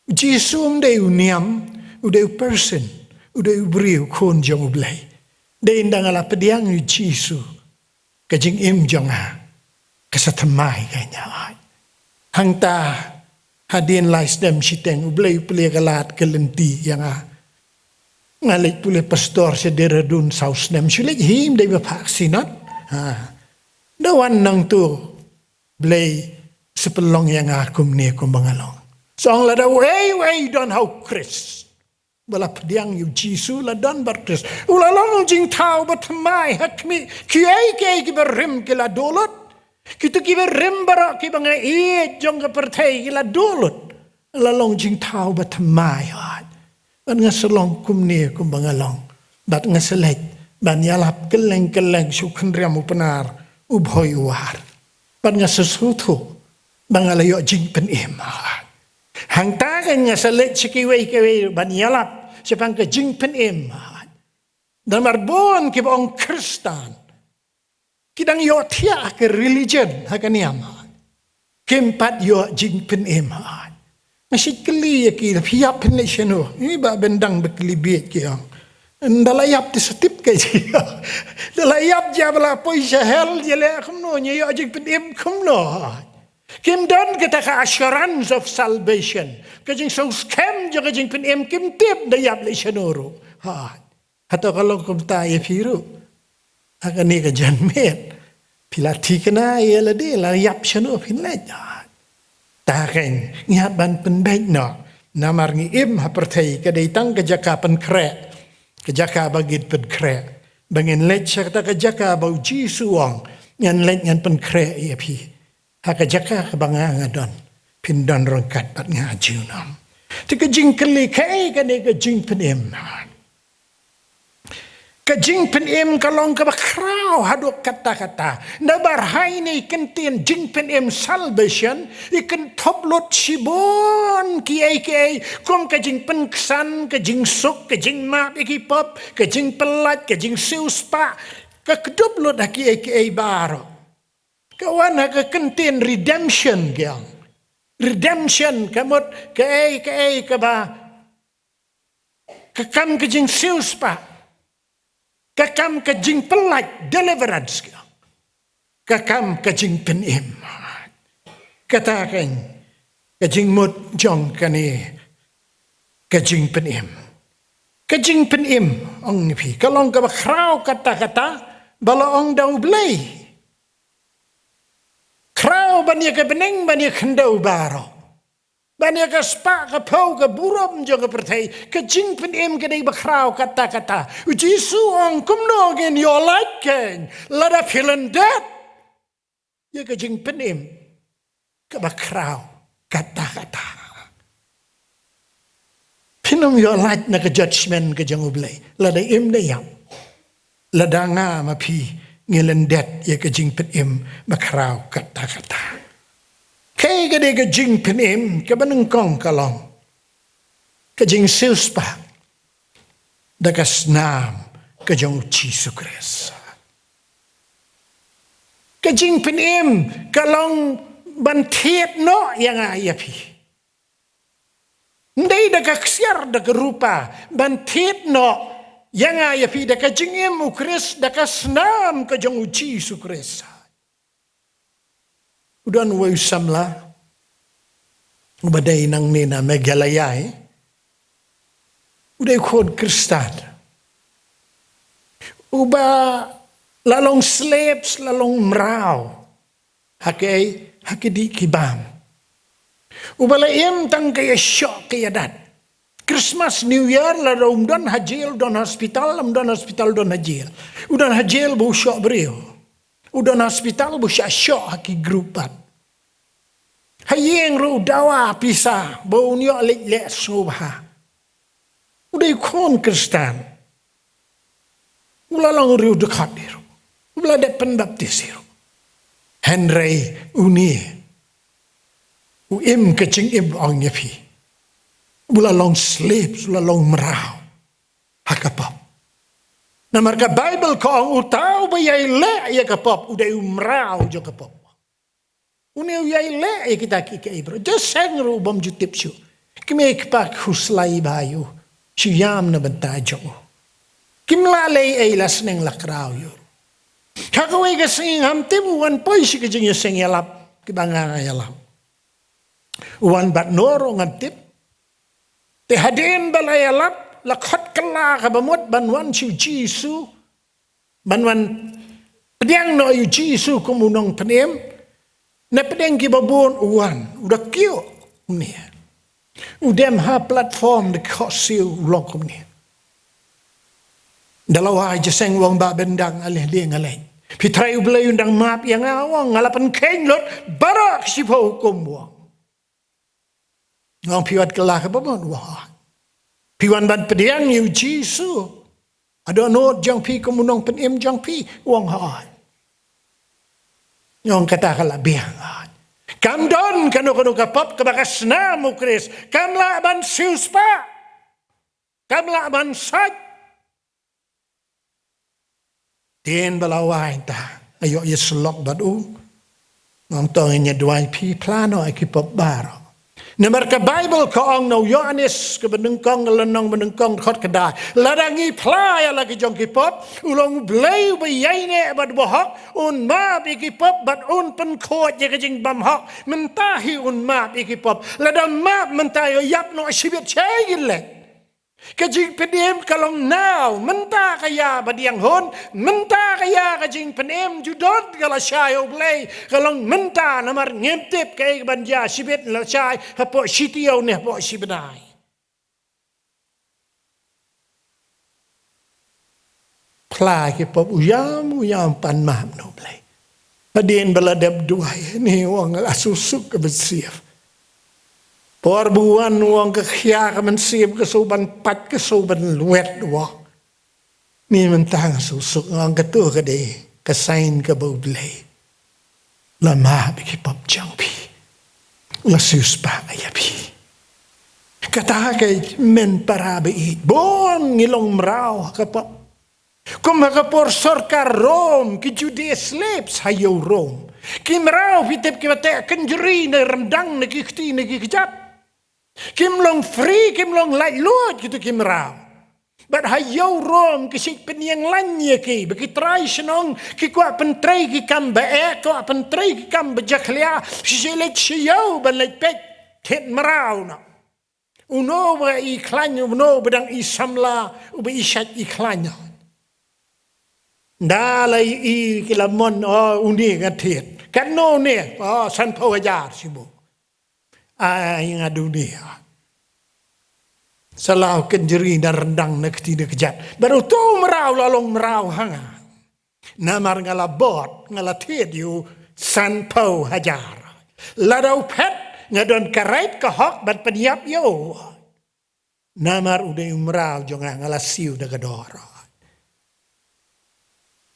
U Jisu um dei u niam, u dei u person, u dei u briew, u khun jong U Blei. Dei ynda nga la pdiang ïa u Jisu, ka jingim jong nga ka sa thymmai kein. Hangta hadien lai snem shiteng U Blei u plie ka lad ka lynti ïa nga. Nga leit pule pastor sha Dehradun saw snem, shu leit hi, ym dei ba phah synod. Ha. Da wan nangto Blei sa pynlong ïa nga kumne kumba nga long. Sa ong lada uei uei u don ha u Khrist, ba la pdiang ïa u Jisu, la don bad u Khrist, u la long jingthaw ba thymmai ha khmih. Kiei kiei kiba rim ki la duh lut. Kito kiba rim baroh kiba nga ïeit jong ka pyrthei ki la duh lut. La long jingthaw ba thymmai. Bad nga sa long kumne kumba nga long. Bad nga sa leit ban ïalap kylleng kylleng sha u Khynriam u Pnar, u Bhoi u War. Bad nga sa sngewthuh ba nga la ïoh jingpynim. Hangta kan nga sa leit sha kiwei kiwei ban ïalap shaphang ka jingpynim. Namar bun kiba ong Khristan, ki dang ïohthiah ha ka religion, ha ka niam. Kim pat ïoh jingpynim. Nga shu kylli ïa ki, phi ïap phin leit shano? Ngi ba bendang ba kylli beit ki ong. Nda la ïap te sa tip ka jia. Nda la ïap jia ba la poi sha hell jia leh kumno, ngi ïoh jingpynim kumno. Kim don kata ka assurance of salvation. Ka jingsngewskhem jong ka jingpynim kim tip da ïap leit shano ruh. Ha. Hato ka long kumta ïa phi ruh? Ha kane ka janmiet phi la thikna ïa lade, la ïap shano phin leit? Ta kan ngi hap ban pynbeit noh. Namar ngi im ha pyrthei ka dei tang ka jaka pynkhreh, ka jaka ba ngin pynkhreh. Ba ngin leit sha kata ka jaka ba u Jisu u ong, ngan leit ngan pynkhreh ïa phi ha ka jaka kaba nga nga don, phin don ryngkat bad nga junom. Te ka jingkylli, kaei kane ka jingpynim? Ka jingpynim ka long kaba khraw haduh katta katta. Namar ha ine i kyntien jingpynim, salvation, i kynthup lut shibun kiei kiei, kum ka jingpynksan, ka jingsuk, ka jingmap ïa ki pop, ka jingpyllait, ka jingsiewspah, ka kdup lut ha kiei kiei baroh. Ka wan ha ka kyntien redemption, ki ong. Redemption ka mut kaei kaei kaba, ka kam ka jingsiewspah, ka kam ka jingpyllait, deliverance, ki ong. Ka kam ka jingpynim. Kata kan ka jingmut jong kane ka jingpynim. Ka jingpynim, ong ïa phi, ka long kaba khraw katta katta ba la ong da U Blei. Khraw ban ïa ka bneng, ban ïa ka khyndew baroh, ban ïa ka spah ka phew, ka burom jong ka pyrthei. Ka jingpynim ka dei ba khraw katta katta. U Jisu u ong kumno ngin ïoh lait kan, lada phi lyndet ïa ka jingpynim kaba khraw katta katta. Phin ym ïoh lait na ka judgment ka jong U Blei lada im da ïap, lada nga ma phi ngi lyndet ïa ka jingpynim ba khraw katta katta. Kaei ka dei ka jingpynim? Kaba nyngkong ka long ka jingsiewspah da ka snam ka jong U Jisu Khrist. Ka jingpynim ka long ban thied noh ïa nga ïa phi. Ym dei da ka ksiar, da ka rupa, ban thied noh ïa nga ïa phi da ka jingim U Khrist, da ka snam ka jong U Jisu Khrist. U don uwei u samla uba dei nangne na Meghalaya, u dei u khun Khristan uba la long slaves, la long mraw ha ki, ha ki dih ki bam. Uba la im tang ka ïashoh ka ïadat. Christmas, New Year, lada um don ha jail, don hospital, um don hospital, don ha jail. U don ha jail ba u shoh briew. U don hospital ba u shah shoh ha ki group pat. Ha ïing ruh u dawa pisa ba un ïoh leit leh sngewbha. U dei u khun Khristan. U la long u riewdkhot hi ruh, u la dep pynbaptis hi ruh. Hynrei une u im ka jingim, ong ïa phi, u la long slave, u la long mraw ha ka pop. Namar ka Baibl ka ong, uta uba ïai leh ïa ka pop u dei u mraw jong ka pop. Une u ïai leh ïa kita kiei kiei baroh. Jingïaseng ruh u bym ju tip shuh. Kmie kpa khuslai bha ïa u, shu ïam na bynta jong u. Kim lah leh ei, la sneng la kraw ïa u. Ha kawei ka sngi ngam tip u wan poi sha ka jingïaseng ïalap kaba nga nga ïalap. U wan bad no ruh ngam tip. Te hadien ba la ïalap, la khot kylla kaba mut ban wan sha u Jisu, ban wan pdiang noh ïa u Jisu kum u nongpynim. Na pdeng kiba bun u wan, u da kiew kumne. U dem ha platform da khohsiew, u long kumne. Da la wai jingïaseng, u ong, Bah Bendang, ale de nga leit. Phi trai U Blei un dang map ïa nga, u ong, nga la pynkheiñ lut baroh ka shiphew hukum, u ong. Nga ong, phi wad kylla kaba mut? U ong, phi wan ban pdiang ïa u Jisu, u dohnud jong phi kum u nongpynim jong phi? U ong, hooid. Nga ong, kata ka la biang, hooid. Kam don kano kano ka pop kaba ka snam u Khrist. Kam lah ban siewspah. Kam lah ban sait. Dien ba la wai ta, aïu ïa syllok bad u. Ngam tong ïa duwai phi phla noh ïa ki pop baroh. Namar ka Baibl ka ong na u Ïoannis kaba nyngkong, lynnong ba nyngkong, dkhot khyndai. Lada ngi phla ïa la ki jong ki pop, u long u Blei uba ïaineh bad uba hok, un map ïa ki pop bad un pynkhuid ïa ka jingbymhok. Mynta hi un map ïa ki pop. Lada map mynta, ïoh ïap noh shibit, shaei ngin leit? Ka jingpynim ka long naw, mynta ka ïa ba diang hun, mynta ka ïa ka jingpynim ju don ka lashai ïa u Blei, ka long mynta namar ngim tip kaei kaban ïa shibit lashai, hapoh shi taïew ne hapoh shi bnai. Phla ki pop, u ïam, u ïam pan map na u Blei. Hadien ba la dep duwai, une u ong nga la suk suk ka mynsiem. Por ba u wan u ong ka khia ka mynsiem ka shu ban pat ka shu ban lwet u ong. Une mynta nga suk suk, nga ong kato ka dei ka sign kaba u Blei la map ïa ki pop jong phi. La siewspah ïa phi. Kata ka dei, men para baieit, bun ngi long mraw ha ka pop. Kum ha ka por sorkar Rom, ki Judea slaves ha ïew Rom. Ki mraw, phi tip, kiba teh kynjri na ryndang na ki kti na ki kjat. Kim long free, kim long laitluid kito ki mraw. Bad ha ïew Rom ki shait pynïeng laiñ ïa ki, ba ki trai shnong ki kwah pyntrei ki kam ba eh, kwah pyntrei ki kam ba jakhlia, shisha leit sha ïew ban leit peit thied mraw noh. Uno uba i khlaiñ, uno uba dang i samla, uba i shait i khlaiñ. Nda la i, i ki la mon, oh, une ngan thied. Katno une, oh, sanphew hajar shibun. Ai nga da une. Sa la u kynjri na ryndang na kti na kjat. Bad uto u mraw la long mraw ha nga. Namar nga la bud, nga la thied ïa u sanphew hajar. Lada u phet, nga don ka right ka hok ban pynïap ïa u. Namar u dei u mraw jong nga, nga la siew da ka dor.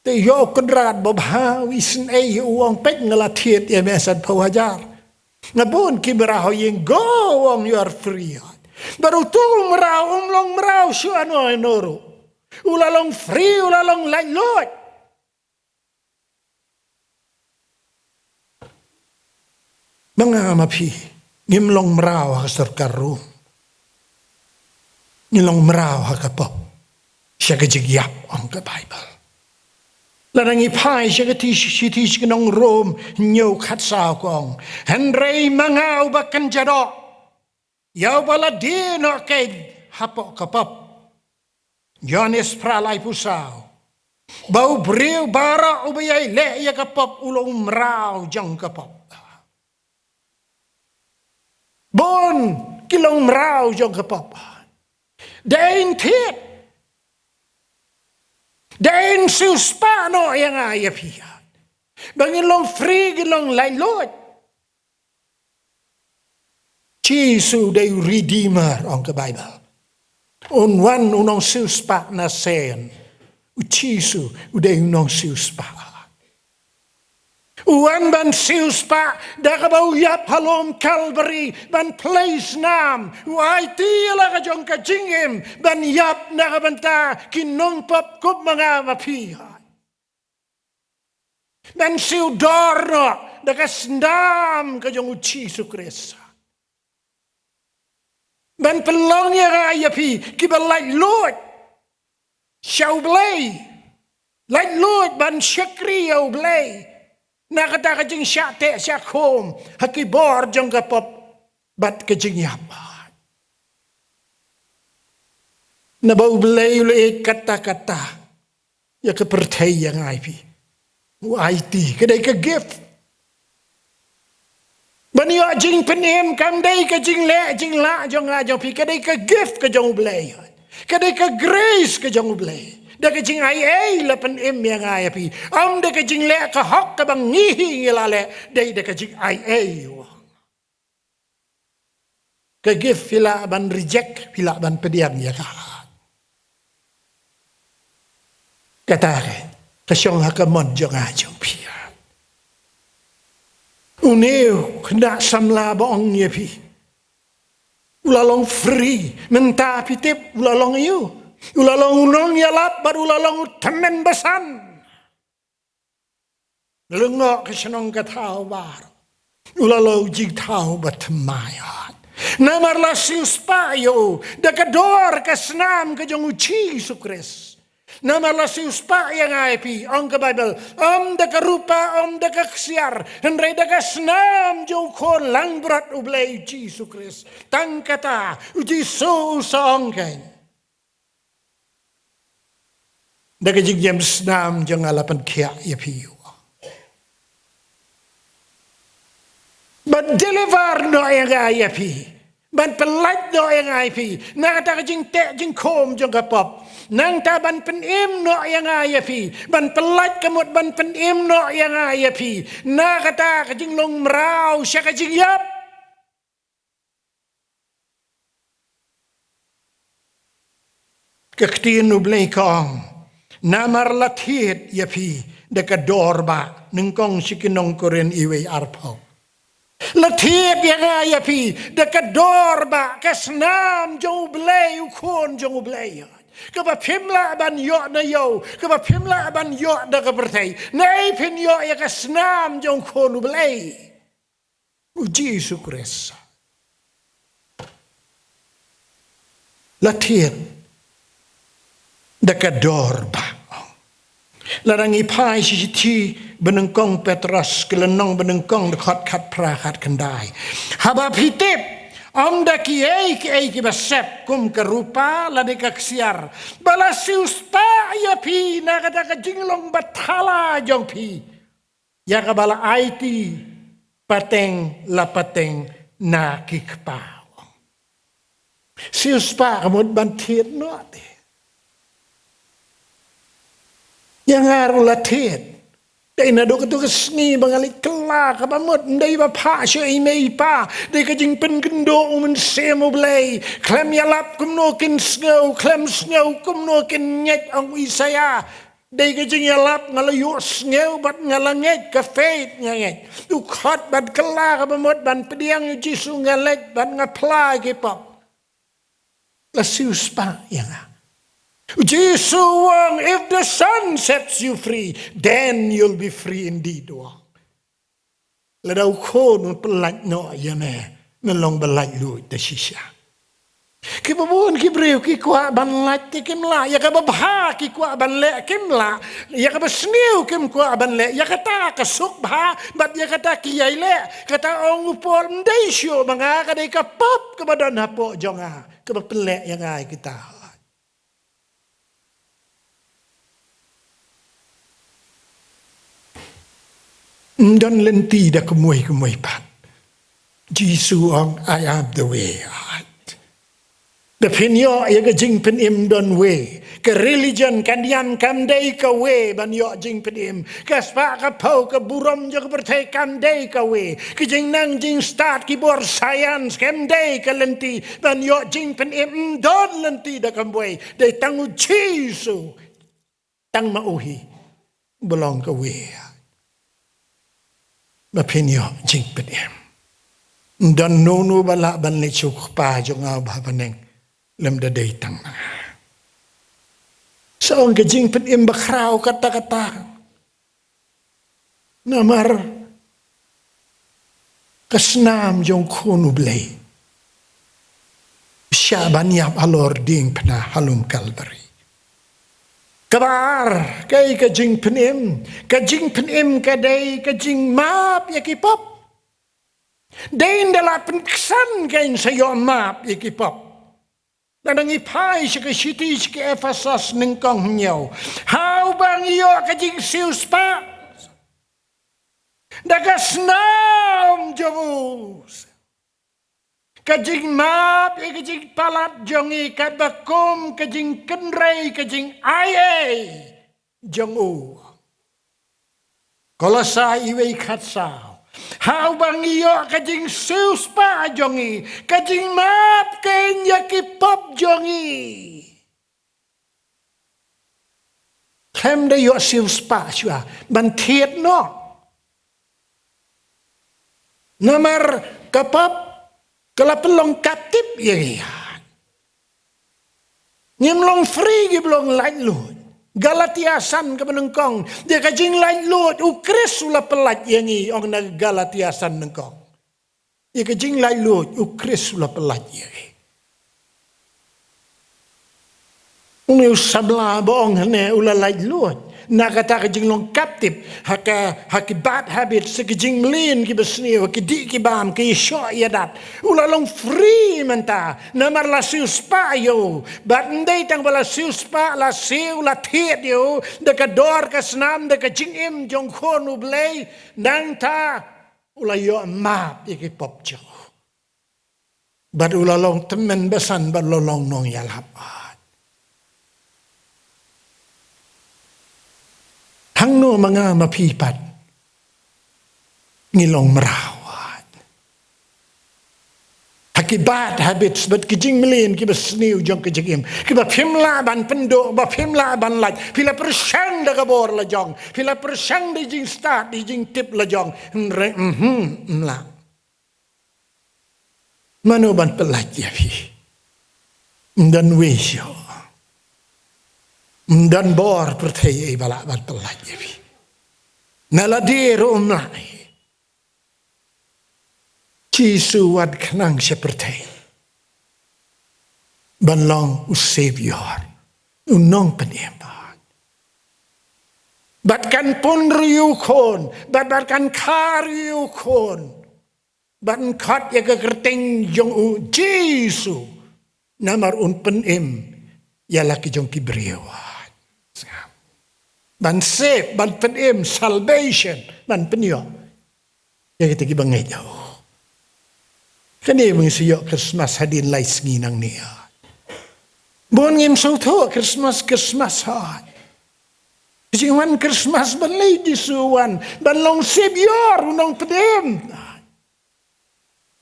Te ïoh u kynrad babha u isynei, u ong, peit, nga la thied ïa me sanphew hajar. Nga bun ki mraw ha ïing, go, u ong, you are free. Bad uto u mraw um long mraw shuh hano hano ruh. U la long free, u la long laitluid. Ma nga ma phi, ngim long mraw ha ka sorkar Rom. Ngi long mraw ha ka pop, sha ka jingïap, ong ka Baibl. Lada ngi phai sha ka shithi sha ki nong Rom hynñiew, khatsaw, ka ong, hynrei ma nga uba kynja doh, ïa uba la die noh kein hapoh ka pop. Ïoannis phra, laiphew saw. Ba u briew baroh uba ïai leh ïa ka pop u long u mraw jong ka pop. Bun ki long mraw jong ka pop. Dei in thied. Dei in siewspah noh ïa nga ïa phi. Ba ngin long free, ngin long laitluid. Jisu u dei u Redeemer, ong ka Baibl. Un wan u nongsiewspah na sien. U Jisu u dei u nongsiewspah. U wan ban siewspah da kaba u ïap ha lum Kalbari, ban plie snam. U aiti ïa la ka jong ka jingim ban ïap na ka bynta ki nongpop kum ma nga ma phi. Ban siew dor noh da ka snam ka jong u Jisu Khrist. Ban pynlong ïa nga ïa phi kiba laitluid sha u Blei. Laitluid ban shakri ïa u Blei na kata ka jingshah teh shah khum ha ki bor jong ka pop bad ka jingïap. Naba u Blei u la ïeit katta katta ïa ka pyrthei ïa nga ïa phi. U aiti, ka dei ka gift. Ban ïoh jingpynim kam dei ka jingleh jinglah jong nga jong phi, ka dei ka gift ka jong u Blei. Ka dei ka grace ka jong u Blei. Da ka jingaiei la pynim ïa nga ïa phi. Ym da ka jingleh ka hok kaba ngi hi ngi la leh, dei da ka jingaiei. Ka gift phi lah ban reject, phi lah ban pdiang ïa ka. Kata ka, ka shong ha ka mon jong nga jong phi. Une u khynnah samla ba ong ïa phi, u la long free, mynta phi tip u la long aïu? U la long u nongïalap bad u la long u tymmen basan. Lyngngoh ka shnong ka thaw baroh, u la long u jingthaw ba thymmai. Namar la siewspah ïa u da ka dor ka snam ka jong u Jisu Khrist. Namar la siewspah ïa nga ïa phi, ong ka Baibl, ym da ka rupa, ym da ka ksiar, hynrei da ka snam jong u Khun langbrot U Blei U Jisu Khrist. Tang kata U Jisu u sa ong kein, da ka jingjem snam jong nga la pynkhiah ïa phi, ban deliver noh ïa nga ïa phi, ban pyllait noh ïa nga ïa phi na kata ka jingteh jingkhum jong ka pop. Nangta ban pynim noh ïa nga ïa phi, ban pyllait, ka mut ban pynim noh ïa nga ïa phi na kata ka jinglong mraw sha ka jingïap. Ka ktien U Blei ka ong, namar la thied ïa phi da ka dor bah, nyngkong sha ki nong Korinth wei arphew. La thied ïa nga ïa phi da ka dor bah, ka snam jong U Blei, u Khun jong U Blei, kaba phim lah ban ïoh na ïew, kaba phim lah ban ïoh da ka pyrthei. Naei phin ïoh ïa ka snam jong u Khun U Blei, U Jisu Khrist? La thied da ka dor bah. Lada ngi phai sha shithi banyngkong Petros, ka lynnong banyngkong, dkhot khatphra khatkhyndai. Haba phi tip, ym da kiei kiei kiba sep kum ka rupa lane ka ksiar, ba la siewspah ïa phi na kata ka jinglong bathala jong phi, ïa kaba la aiti pateng la pateng na ki kpa. Siewspah ka mut ban thied noh te. Ïa nga ruh la thied. Dei naduh katu ka sngi ba nga leit kylla kaba mut, ym dei ba phah shuh i mei i pa. Dei ka jingpynkynduh U Mynsiem U Blei. Khlem ïalap kumno kin sngew, khlem sngew kumno kin ngeit, ong u Isaïah. Dei ka jingïalap, nga la ïohsngew bad nga la ngeit, ka faith nga ngeit. U khot bad kylla kaba mut ban pdiang ïa U Jisu, nga leit bad nga phla ïa ki pop. La siewspah ïa nga. U Jisu u ong, "If the Son sets you free, then you'll be free indeed," u ong. Lada u Khun un pyllait noh ïa me, men long ba laitluid da shisha. Kiba bun ki briew ki kwah ban lait te kim lah, ïa kaba bha ki kwah ban leh kim lah, ïa kaba sniew kim kwah ban leh, ïa kata ka suk bha, bad ïa kata ki ïai leh. Kata ong u Paul, ym dei shuh ma nga, ka dei ka pop kaba don hapoh jong nga, kaba pynleh ïa nga ïa kita. Ym don lynti da kumwei kumwei pat. Jisu ong, "I am the way." Da phin ïoh ïa ka jingpynim don way. Ka religion, ka niam kam dei ka way ban ïoh jingpynim. Ka spah ka phew, ka burom jong ka pyrthei kam dei ka way. Ka jingnang jingstad, ki bor science kam dei ka lynti ban ïoh jingpynim. Ym don lynti da kumwei. Dei tang u Jisu. Tang ma u hi ba long ka way ba phin ïoh jingpynim. Ym don uno uno ba lah ban leit sha u Kpa jong nga uba ha bneng lymda dei tang ma nga. Sa ong ka jingpynim bakhraw katta katta. Namar ka snam jong u Khun u Blei shah ban ïap halor diengphna ha lum Kalbari. Kaba ar, kaei ka jingpynim? Ka jingpynim ka dei ka jingmap ïa ki pop. Dei ynda la pynksan kein sa ïoh map ïa ki pop. Lada ngi phai sha ka shithi sha ki Ephesos nyngkong hynñiew. Ha uba ngi ïoh ka jingsiewspah da ka snam jong u. Ka jingmap ïa ka jingpalat jong ngi katba kum ka jingkynrei ka jingai ei jong u. Kolosai wei khatsaw. Ha uba ngi ïoh ka jingsiewspah jong ngi, ka jingmap kein ïa ki pop jong ngi. Khlem da ïoh siewspah shuwa ban thied noh. Namar ka pop ka la pynlong kaptip ïa ngi. Ngim long free, ngi long laitluid. Galatia san kaba nyngkong, ïa ka jinglaitluid U Khrist u la pyllait ïa ngi, ong na Galatia san nyngkong. Ïa ka jinglaitluid U Khrist u la pyllait ïa ngi. Une u samla ba ong hangne u la laitluid na kata ka jinglong kaptip ha ka, ha ki bad habits, ha ki jingmlien kiba sniew, ki dih ki bam, ki ïashoh ïadat. U la long free mynta namar la siewspah ïa u. Bad ym dei tang ba la siewspah, la siew, la thied ïa u da ka dor ka snam, da ka jingim jong Khun U Blei. Nangta u la ïoh map ïa ki pop jong u. Bad u la long tymmen basan, bad u la long nongïalap. Hangno ma nga ma phi pat ngi long mraw? Ha ki bad habits bad ki jingmlien kiba sniew jong ka jingim, kiba phim lah ban pynduh, ba phim lah ban lait. Phi la pyrshang da ka bor la jong, phi la pyrshang da jingstad, da jingtip la jong. Hynrei, mhm, ym lah. Mano ban pyllait ïa phi? Ym don wei shuh. Ym don bor pyrthei ei ba lah ban pyllait ïa phi. Na lade ruh ym lah. Jisu wat khnang sha pyrthei ban long u Savior, u Nongpynim. Bad kan pun ruh ïa u Khun, bad, bad kan kha ruh ïa u Khun. Ban khot ïa ka kyrteng jong u Jisu, namar un pynim ïa la ki jong ki briew. Ban save, ban pynim, salvation, ban pynïoh ïa kita kiba ngeit ïa u. Kane ba ngi sa ïoh Christmas hadien lai sngi nangne. Bun ngim sngewthuh Christmas, Christmas ha. Jingwan Christmas ban leit Jisu wan, ban long Savior, u Nongpynim.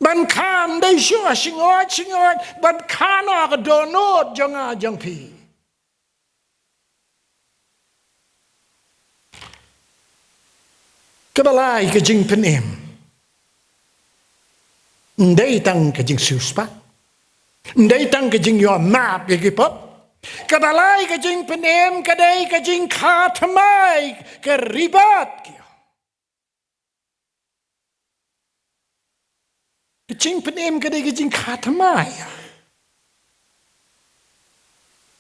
Ban kha ym dei shuh shngoit shngoit, ban kha na ka dohnud jong nga jong phi. Kaba lai ka jingpynim. Ym dei tang ka jingsiewspah. Ym dei tang ka jingïoh map ïa ki pop. Kaba lai ka jingpynim ka dei ka jingkha thymmai, ka rebirth. Ka jingpynim ka dei ka jingkha thymmai.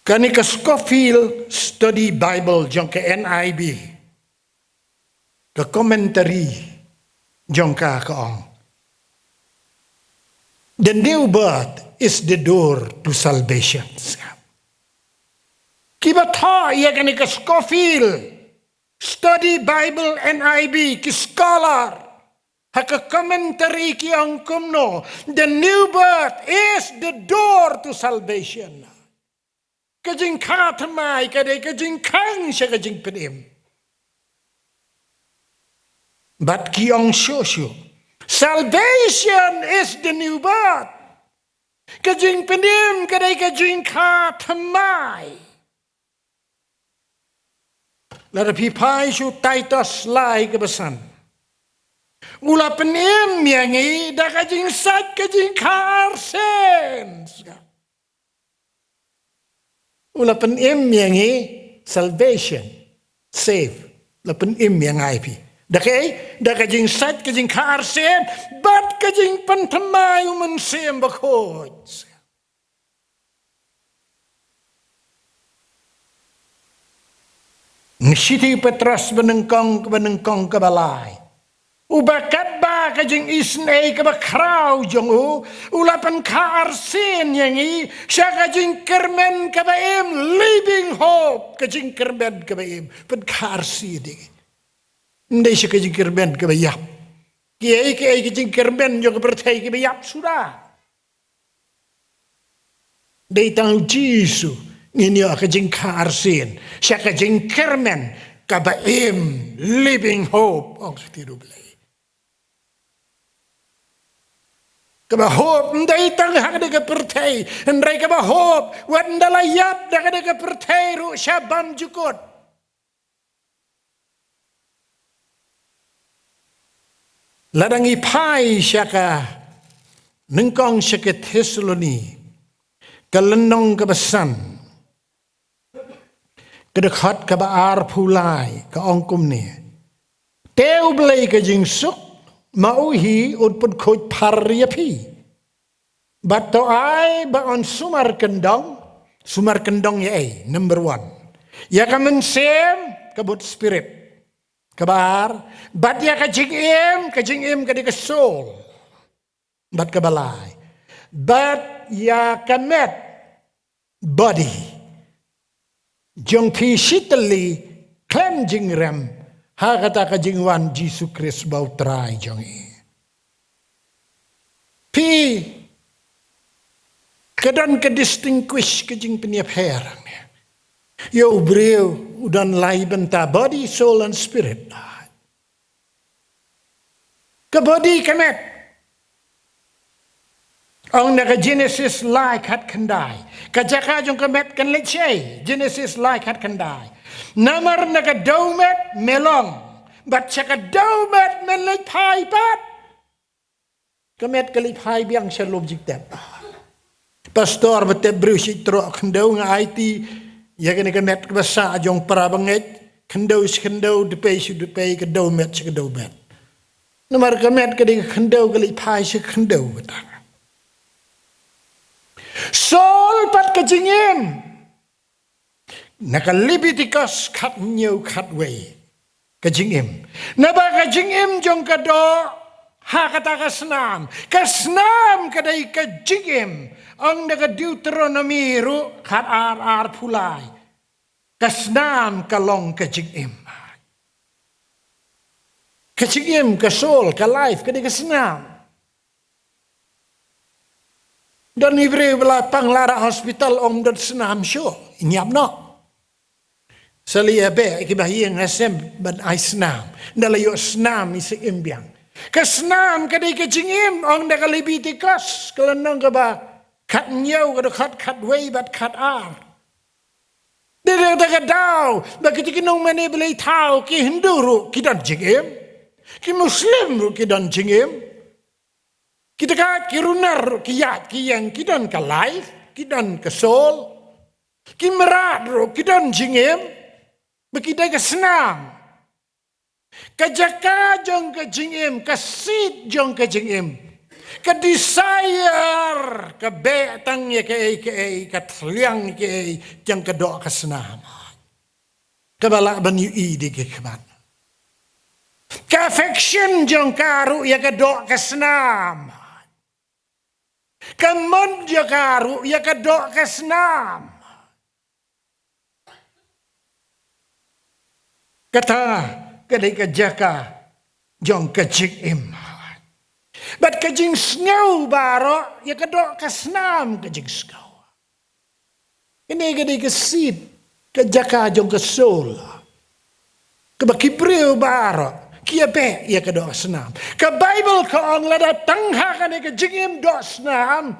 Kane ka Scofield Study Bible jong ka N I V, ka commentary jong ka ka ong, "The new birth is the door to salvation." Kiba thoh ïa kane ka Scofield Study Bible N I V, ki scholar ha ka commentary ki ong kumno, "The new birth is the door to salvation." Ka jingkha thymmai ka dei ka jingkhang sha ka jingpynim. Bad ki ong shuh shuh, "Salvation is the new birth." Ka jingpynim ka dei ka jingkha thymmai. Lada phi phai sha u Titus lai kaba san, u la pynim ïa ngi da ka jingsait ka jingkha arsien. U la pynim ïa ngi, salvation, save, la pynim ïa nga ïa phi. Da kaei? Da ka jingsait ka jingkha arsien bad ka jingpynthymmai u Mynsiem Bakhuid. Ngi shithi Petros banyngkong, banyngkong kaba lai. Uba katba ka jingisynei kaba khraw jong u, u la pynkha arsien ïa ngi sha ka jingkyrmen kaba im, living hope, ka jingkyrmen kaba im, pynkha arsien ïa ngi. Ym dei sha ka jingkyrmen kaba ïap. Kiei kiei ka jingkyrmen jong ka pyrthei kiba ïap suda. Dei tang u Jisu ngin ïoh ka jingkha arsien sha ka jingkyrmen kaba im, living hope, ong sa ktien U Blei. Kaba hope ym dei tang ha kane ka pyrthei, hynrei kaba hope wat ynda la ïap da kane ka pyrthei ruh sha bymjukut. Lada ngi phai sha ka nyngkong sha ki Thessaloni, ka lynnong kaba san, ka dkhot kaba arphew lai, ka ong kumne: Te U Blei ka jingsuk, ma u hi un pynkhuid phar ïa phi. Bad to ai ba yn sumar kyndong, sumar kyndong ïa ei, number one. Ïa ka mynsiem, ka mut spirit. Kaba ar, bad ïa ka jingim, ka jingim ka dei ka soul. Bad kaba lai, bad ïa ka met, body, jong phi shitylli khlem jingrem, ha kata ka jingwan Jisu Khrist ba U Trai jong ngi. Phi, ka don ka distinguish, ka jingpynïapher hangne. Ïa u briew u don lai bynta, body, soul and spirit. Ka body, ka met. Ong na ka Genesis lai khatkhyndai, ka jaka jong ka met kan leit shaei. Genesis lai khatkhyndai. Namar na ka dewmet me long, bad sha ka dewmet men leit phai pat. Ka met ka leit phai biang sha lum jingtep. Pastor ba tep briew shi troh khyndew, nga aiti ïa kane ka met kaba sah jong para bangeit, khyndew shi khyndew, dpei shi dpei, ka dewmet shi ka dewmet. Namar ka met ka dei ka khyndew, ka leit phai shi khyndew kata. Soul pat ka jingim. Na ka Leviticus khathynñiew khatwei, ka jingim. Naba ka jingim jong ka doh ha kata ka snam. Ka snam ka dei ka jingim. Ong na ka Deuteronomy ruh khatar arphew lai, ka snam ka long ka jingim. Ka jingim, ka soul, ka life, ka dei ka snam. Don i briew ba la pang la rah hospital, ym don snam shuh, i ñiap noh. Sa leit ïabeh ki bahaïing hasem ban ai snam. Ynda la ïoh snam i sa im biang. Ka snam ka dei ka jingim, ong da ka Leviticus, ka lynnong kaba khathynñiew, ka dkhot khatwei bad khatar. Dei da ka daw ba kita ki nongmane blei thaw, ki Hindu ruh ki don jingim, ki Muslim ruh ki don jingim. Kita ka ki runar ruh, ki ïaid ki ïeng, ki don ka life, ki don ka soul. Ki mrad ruh ki don jingim, ba ki dei ka snam. Ka jaka jong ka jingim, ka seat jong ka jingim, ka desire, ka beh tang ïa kaei kaei, ka thliew ïa kaei, jong ka doh ka snam. Kaba lah ban ïohi da ki khmat. Ka affection jong ka ruh ïa ka doh ka snam. Ka mon jong ka ruh ïa ka doh ka snam. Kata ka dei ka jaka jong ka jingim. Bad ka jingsngew baroh ïa ka doh ka snam ka jingsngew. Kane ka dei ka seat, ka jaka jong ka soul. Kaba ki briew baroh ki ïabeh ïa ka doh ka snam. Ka Baibl ka ong lada tang ha kane ka jingim doh snam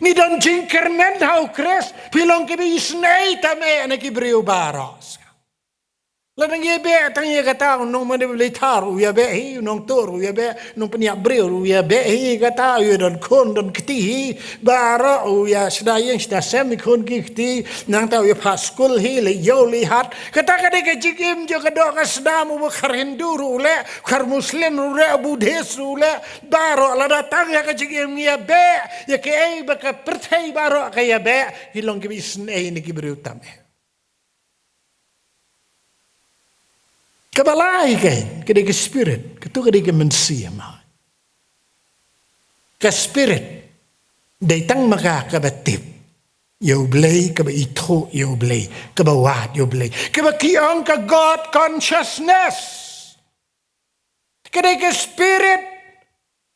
ngi don jingkyrmen ha U Khrist, phi long kiba isynei tam eh na ki briew baroh. Lada ngi ïabeh tang ïa kata, u nongmane blei thaw ruh u ïabeh hi, u nongtuh ruh u ïabeh, u nongpynïap briew ruh u ïabeh hi kata, u ïa don khun don kti hi baroh, u ïa shna ïing shna sem, i khun ki kti, nangta u ïa phah skul hi, leit ïew leit hat. Kata ka dei ka jingim jong ka doh ka snam. U ba khar Hindu ruh u leh, khar Muslim ruh u leh, Buddhist ruh u leh, baroh lada tang ha ka jingim ngi ïabeh ïa kaei ba ka pyrthei baroh ka ïabeh, ngi long kiba isynei na ki briew tam eh. Kaba lai ka, ka dei ka spirit, kato ka dei ka mynsiem. Ka spirit dei tang ma ka kaba tip ïa U Blei, kaba ithuh ïa U Blei, kaba wad ïa U Blei, kaba ki ong ka God consciousness. Ka dei ka spirit,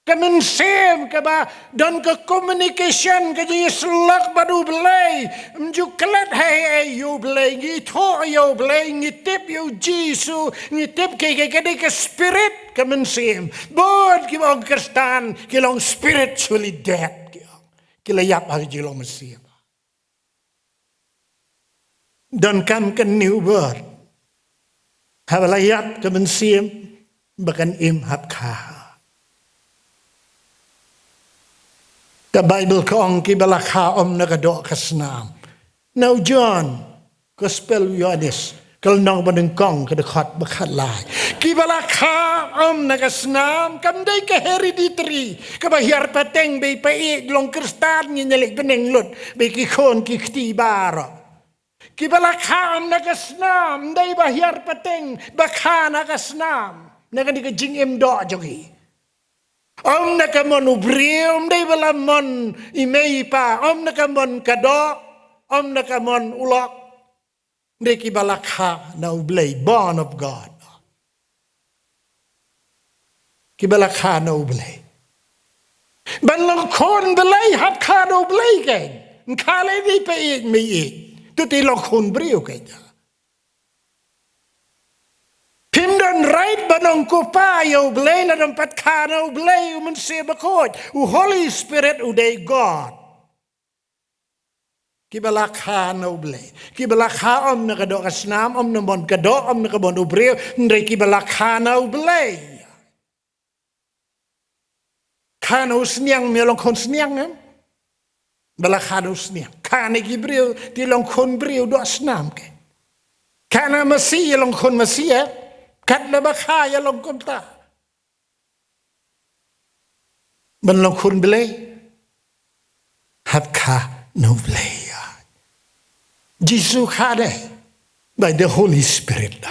ka mynsiem kaba don ka communication, ka jingïasyllok bad U Blei. Ym ju klet ha ei ei ïa U Blei, ngi ithuh ïa U Blei, ngi tip ïa U Jisu, ngi tip kaei kaei. Ka dei ka spirit, ka mynsiem. Bun kiba ong Khristan ki long spiritually dead, ki ong. Ki la ïap ha ka jinglong mynsiem. Donkam ka new birth. Haba la ïap ka mynsiem ba kan im hapdeng ka. Ka Baibl ka ong kiba la kha ym na ka doh ka snam. Na u John, Gospel u Ïoannis, ka lynnong banyngkong ka dkhot ba khatlai. Kiba la kha ym na ka snam, kam dei ka hereditary, kaba hiar pateng ba i peit long Khristan ngin ïa leit bneng lut, ba ki khun ki kti baroh. Kiba la kha ym na ka snam, ym dei ba hiar pateng, ba kha na ka snam. Na kane ka jingim doh jong i. Ym na ka mon u briew, ym dei ba la mon i mei i pa, ym na ka mon ka doh, ym na ka mon u lok. Ym dei kiba la kha na u Blei, born of God. Kiba la kha na u Blei. Ban long khun Blei hap kha na u Blei kein. Kha lei dei peit mei. Tu te long khun briew kein. Phim don right ban ong ko Pa ïa u Blei lada ym pat kha na u Blei u Mynsiem Bakhuid, u Holy Spirit u dei God. Kiba la kha na u Blei. Kiba la kha ym na ka doh ka snam, ym na mon ka doh, ym na ka mon u briew, hynrei kiba la kha na u Blei. Kha na u sniang, me long khun sniang em? Ba la kha na u sniang. Kha na ki briew, te long khun briew doh snam kein. Kha na masi, ïa long khun masi em? Katba la kha ïa long kumta. Ban long khun Blei, hap kha na u Blei. Jisu kha dei by the Holy Spirit.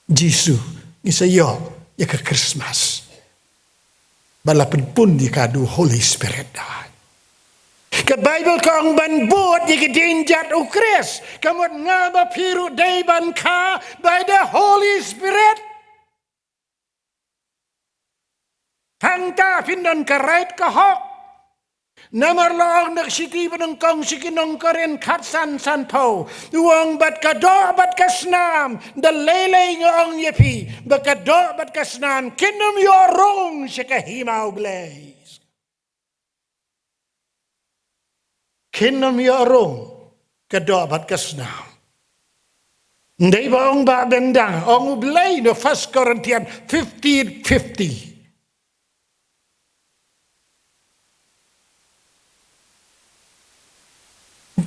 Jisu, ngi sa ïoh ïa ka Christmas ba la pynpun ïa ka da u Holy Spirit. Ka Baibl ka ong ban bud ïa ki dieng jait u Khrist. Ka mut nga bad phi ruh dei ban kha by the Holy Spirit. Hangta phin don ka right ka hok. Namar la ong na ka shithi banyngkong sha ki nong Korinth khatsan sanphew. U ong bad ka doh bad ka snam, da lei lei nga ong ïa phi, ba ka doh bad ka snam kin ym ïoh rung sha ka hima u Blei. Kin ym ïoh rung ka doh bad ka snam. Ym dei ba ong ba bendang, ong u Blei na First Corinthians fifteen fifty.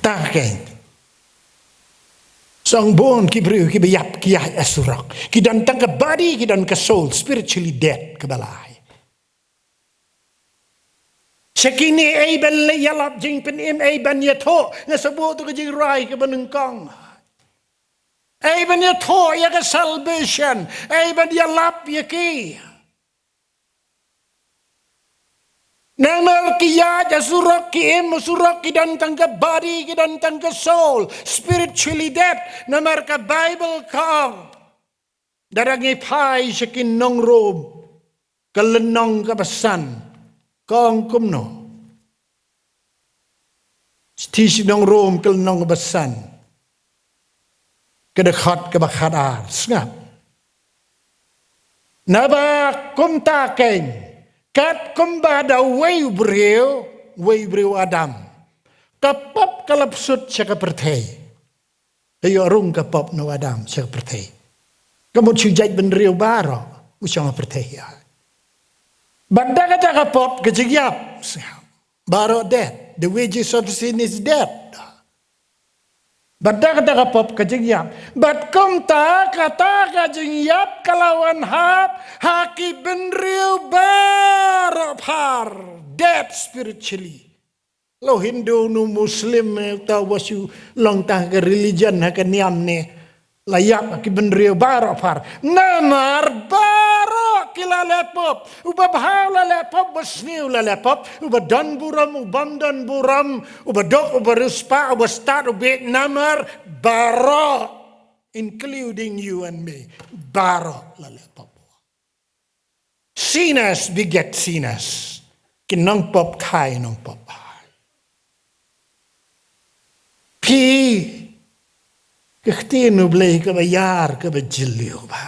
Ta kein. Song bun ki briew kiba ïap ki ïaid ha surok. Ki don tang ka body, ki don ka soul, spiritually dead, kaba lai. Sha kine ei ban leh ïalap jingpynim, ei ban ïathuh, nga sa buh tu ka jingrwai kaba nyngkong. Ei ban ïathuh ïa ka salvation, ei ban ïalap ïa ki. Namar ki ïaid ha surok, ki im ha surok, ki don tang ka body, ki don tang ka soul, spiritually dead. Namar ka Baibl ka ong. Lada ngi phai sha ki nong Rom, ka lynnong kaba san, ka ong kumno. Shithi sha ki nong Rom, ka lynnong kaba san, ka dkhot kaba khatar, sngap. Naba kumta kein, katkumba da uwei u briew, uwei u briew Adam, ka pop ka la psut sha ka pyrthei. Ka ïoh rung ka pop na u Adam sha ka pyrthei. Ka mut shu jait bynriew baroh u shong ha pyrthei. Bad da kata ka pop ka jingïap, baroh dead. The wages of sin is death. Bad da kata ka pop ka jingïap. Bad kumta kata ka jingïap ka la wan hap ha ki bynriew baroh phar. Dead spiritually. Lo Hindu, nu Muslim, eh, ta wa shu long tang ka religion ha ka niam ne. La ïap ha ki bynriew baroh phar. Namar baroh ki la leh pop. Uba bha u la leh pop, uba sniew u la leh pop, uba don burom, u bym don burom, uba duk, uba riewspah, uba stad, u bieit, namar baroh, including you and me. Baroh la leh pop. Sinners beget sinners. Ki nongpop kha ïa nongpop. Phi, ka ktien U Blei kaba ïar, kaba jylliew bha.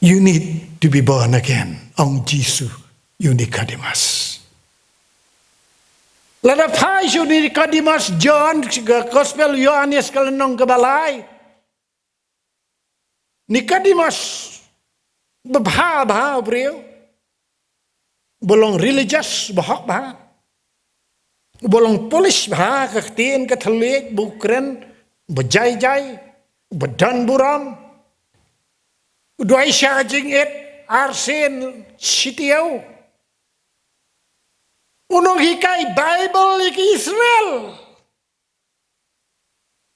You need to be born again, ong Jisu, ïa u Nicodemus. Lada phai sha u Nicodemus, John, ka Gospel Ïoannis ka lynnong kaba lai. Nicodemus, Ba bha bha u briew. Ba long religious, ba hok bha. Ba long polish bha, ka ktien ka thylliej, ba u kren, ba jai jai, ba don burom. U duwai sha jingit arsien shi taïew. U nonghikai Bible ïa ki Israel.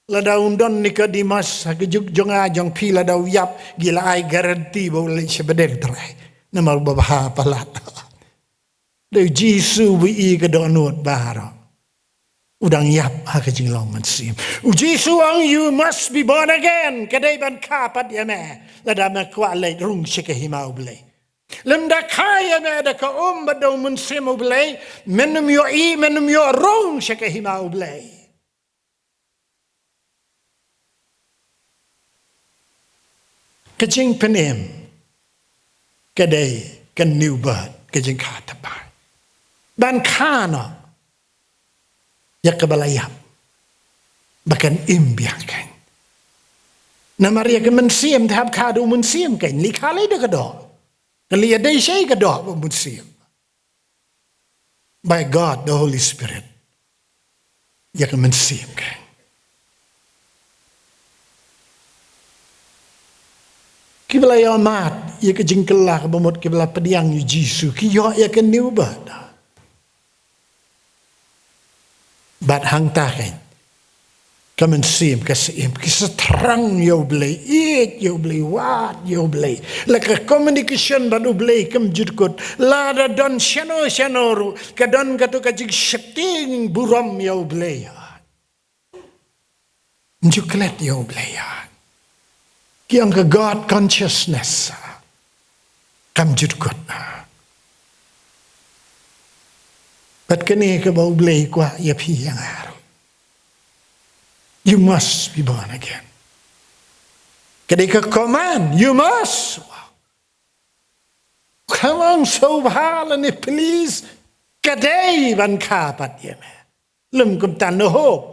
Lada un don Nicodemus ha ka juk jong nga jong phi, lada u ïap, ngi la ai guarantee ba u leit sha pdeng trai. Namar ba bha palat. Dei u Jisu ba i ka dohnud baroh. U dang ïap ha ka jinglong mynsiem. U Jisu ong, "You must be born again." Ka dei ban kha pat ïa me. Lada me kwah leit rung sha ka hima U Blei. Lymda kha ïa me da ka um bad da u Mynsiem U Blei, men ym ïohi, men ym ïoh rung sha ka hima U Blei. Ka jingpynim ka dei ka new birth, ka jingkha thymmai. Ban kha noh ïa kaba la ïap, ba kan im biang kein. Namar ïa ka mynsiem te hap kha da u Mynsiem kein, leit kha lei da ka doh. Kan leit ïadei shei ka doh bad u Mynsiem. By God the Holy Spirit. Ïa ka mynsiem kein. Kiba la ïoh mad ïa ka jingkylla kaba mut, kiba la pdiang ïa u Jisu, ki ïoh ïa ka new birth. Bad hangta kein, ka mynsiem ka sa im, ki sa thrang ïa U Blei, ïeit ïa U Blei, wad ïa U Blei. La ka communication bad U Blei kam ju dkut. Lada don shano shano ruh, ka don kato ka jingsheptieng burom ïa U Blei. Ym ju klet ïa U Blei. Ki ong ka God consciousness kam ju dkut. Bad kane kaba U Blei kwah ïa phi ïa nga ruh. You must be born again. Ka dei ka command, you must. Come on, sngewbha lane please. Ka dei ban kha pat ïa me. Lym kumta, no hope.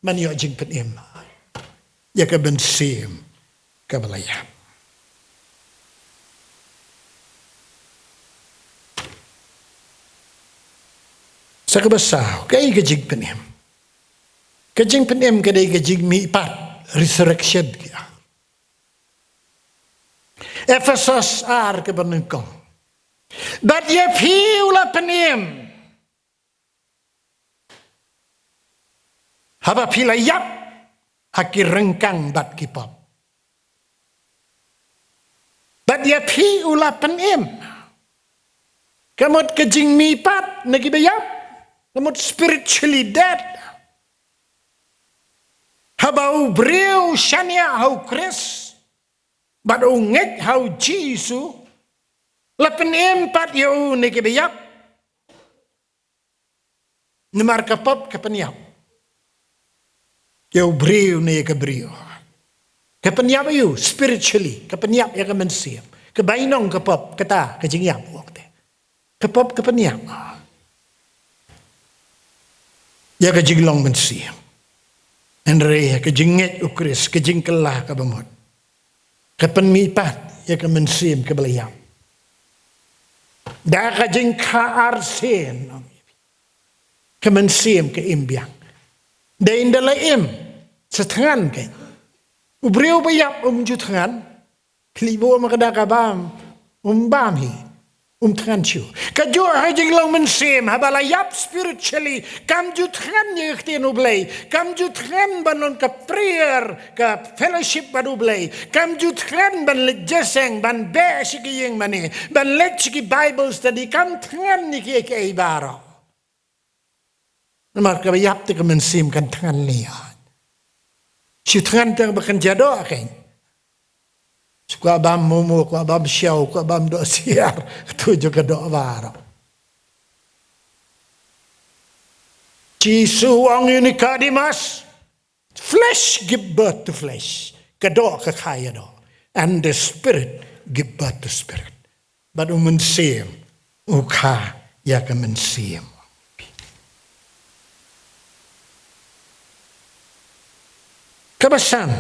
Man ïoh jingpynim ïa ka mynsiem kaba la ïap. Sa kaba saw, kaei ka jingpynim? Ka jingpynim ka dei ka jingmihpat, resurrection ki ong. Ephesos ar kaba nyngkong. Bad ïa phi u la pynim. Haba phi la ïap ha ki ryngkang bad ki pop. Bad ïa phi u la pynim. Ka mut ka jingmihpat na kiba ïap. Ka mut spiritually dead. Haba u briew u shaniah ha u Khrist bad u ngeit ha u Jisu, la pynim pat ïa u na kiba ïap. Namar ka pop ka pynïap ïa u briew ne ïa ka briew. Ka pynïap ïa u spiritually, ka pynïap ïa ka mynsiem. Ka bainong ka pop, kata ka jingïap u ong te. Ka pop ka pynïap ïa ka jinglong mynsiem. Hynrei ka jingngeit u Khrist, ka jingkylla kaba mut, ka pynmihpat ïa ka mynsiem kaba la ïap. Da ka jingkha arsien, ka mynsiem ka im biang. Dei ynda la im, sa thngan kein. U briew ba ïap um ju thngan. Khlieh bor ma ka da ka bam, um bam hi. Um thngan shuh. Kajuh ha ka jinglong mynsiem, haba la ïap spiritually, kam ju thngan ïa ka ktien U Blei, kam ju thngan ban long ka prayer, ka fellowship bad U Blei, kam ju thngan ban leit jingïaseng, ban beh sha ki ïing mane, ban leit sha ki Bible study, kam thngan ïa kiei kiei baroh. Namar kaba ïap te ka mynsiem kan thngan lei. Shu thngan te ba kan jia doh kein. Shu kwah bam momo, kwah bam shaw, kwah bam dohsiar. Kato jong ka doh baroh. Jisu ong ïa u Nicodemus, flesh give birth to flesh. Ka doh ka kha ïa doh. And the spirit give birth to spirit. Bad u mynsiem u kha ïa ka mynsiem. Kaba san,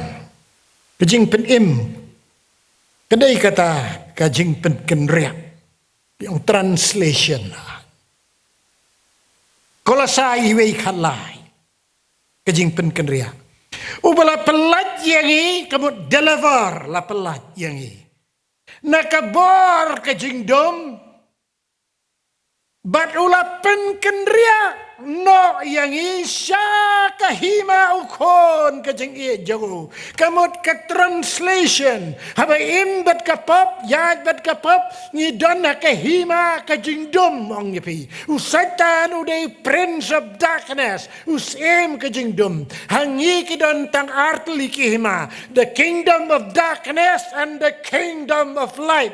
ka jingpynim Ka dei kata ka jingpynkynriah. Ïa ong translation. Kolosai wei khatlai. Ka jingpynkynriah. Uba la pyllait ïa ngi, ka mut deliver, la pyllait ïa ngi na ka bor ka jingdum. Bad u la pynkynriah noh ïa ngi sha ka hima u Khun ka jingïeit jong u. Ka mut ka translation. Haba im bad ka pop, ïaid bad ka pop, ngi don ha ka hima ka jingdum, ong ïa phi. U Soitan u dei prince of darkness, u syiem ka jingdum. Ha ngi ki don tang artylli ki hima, the kingdom of darkness and the kingdom of light.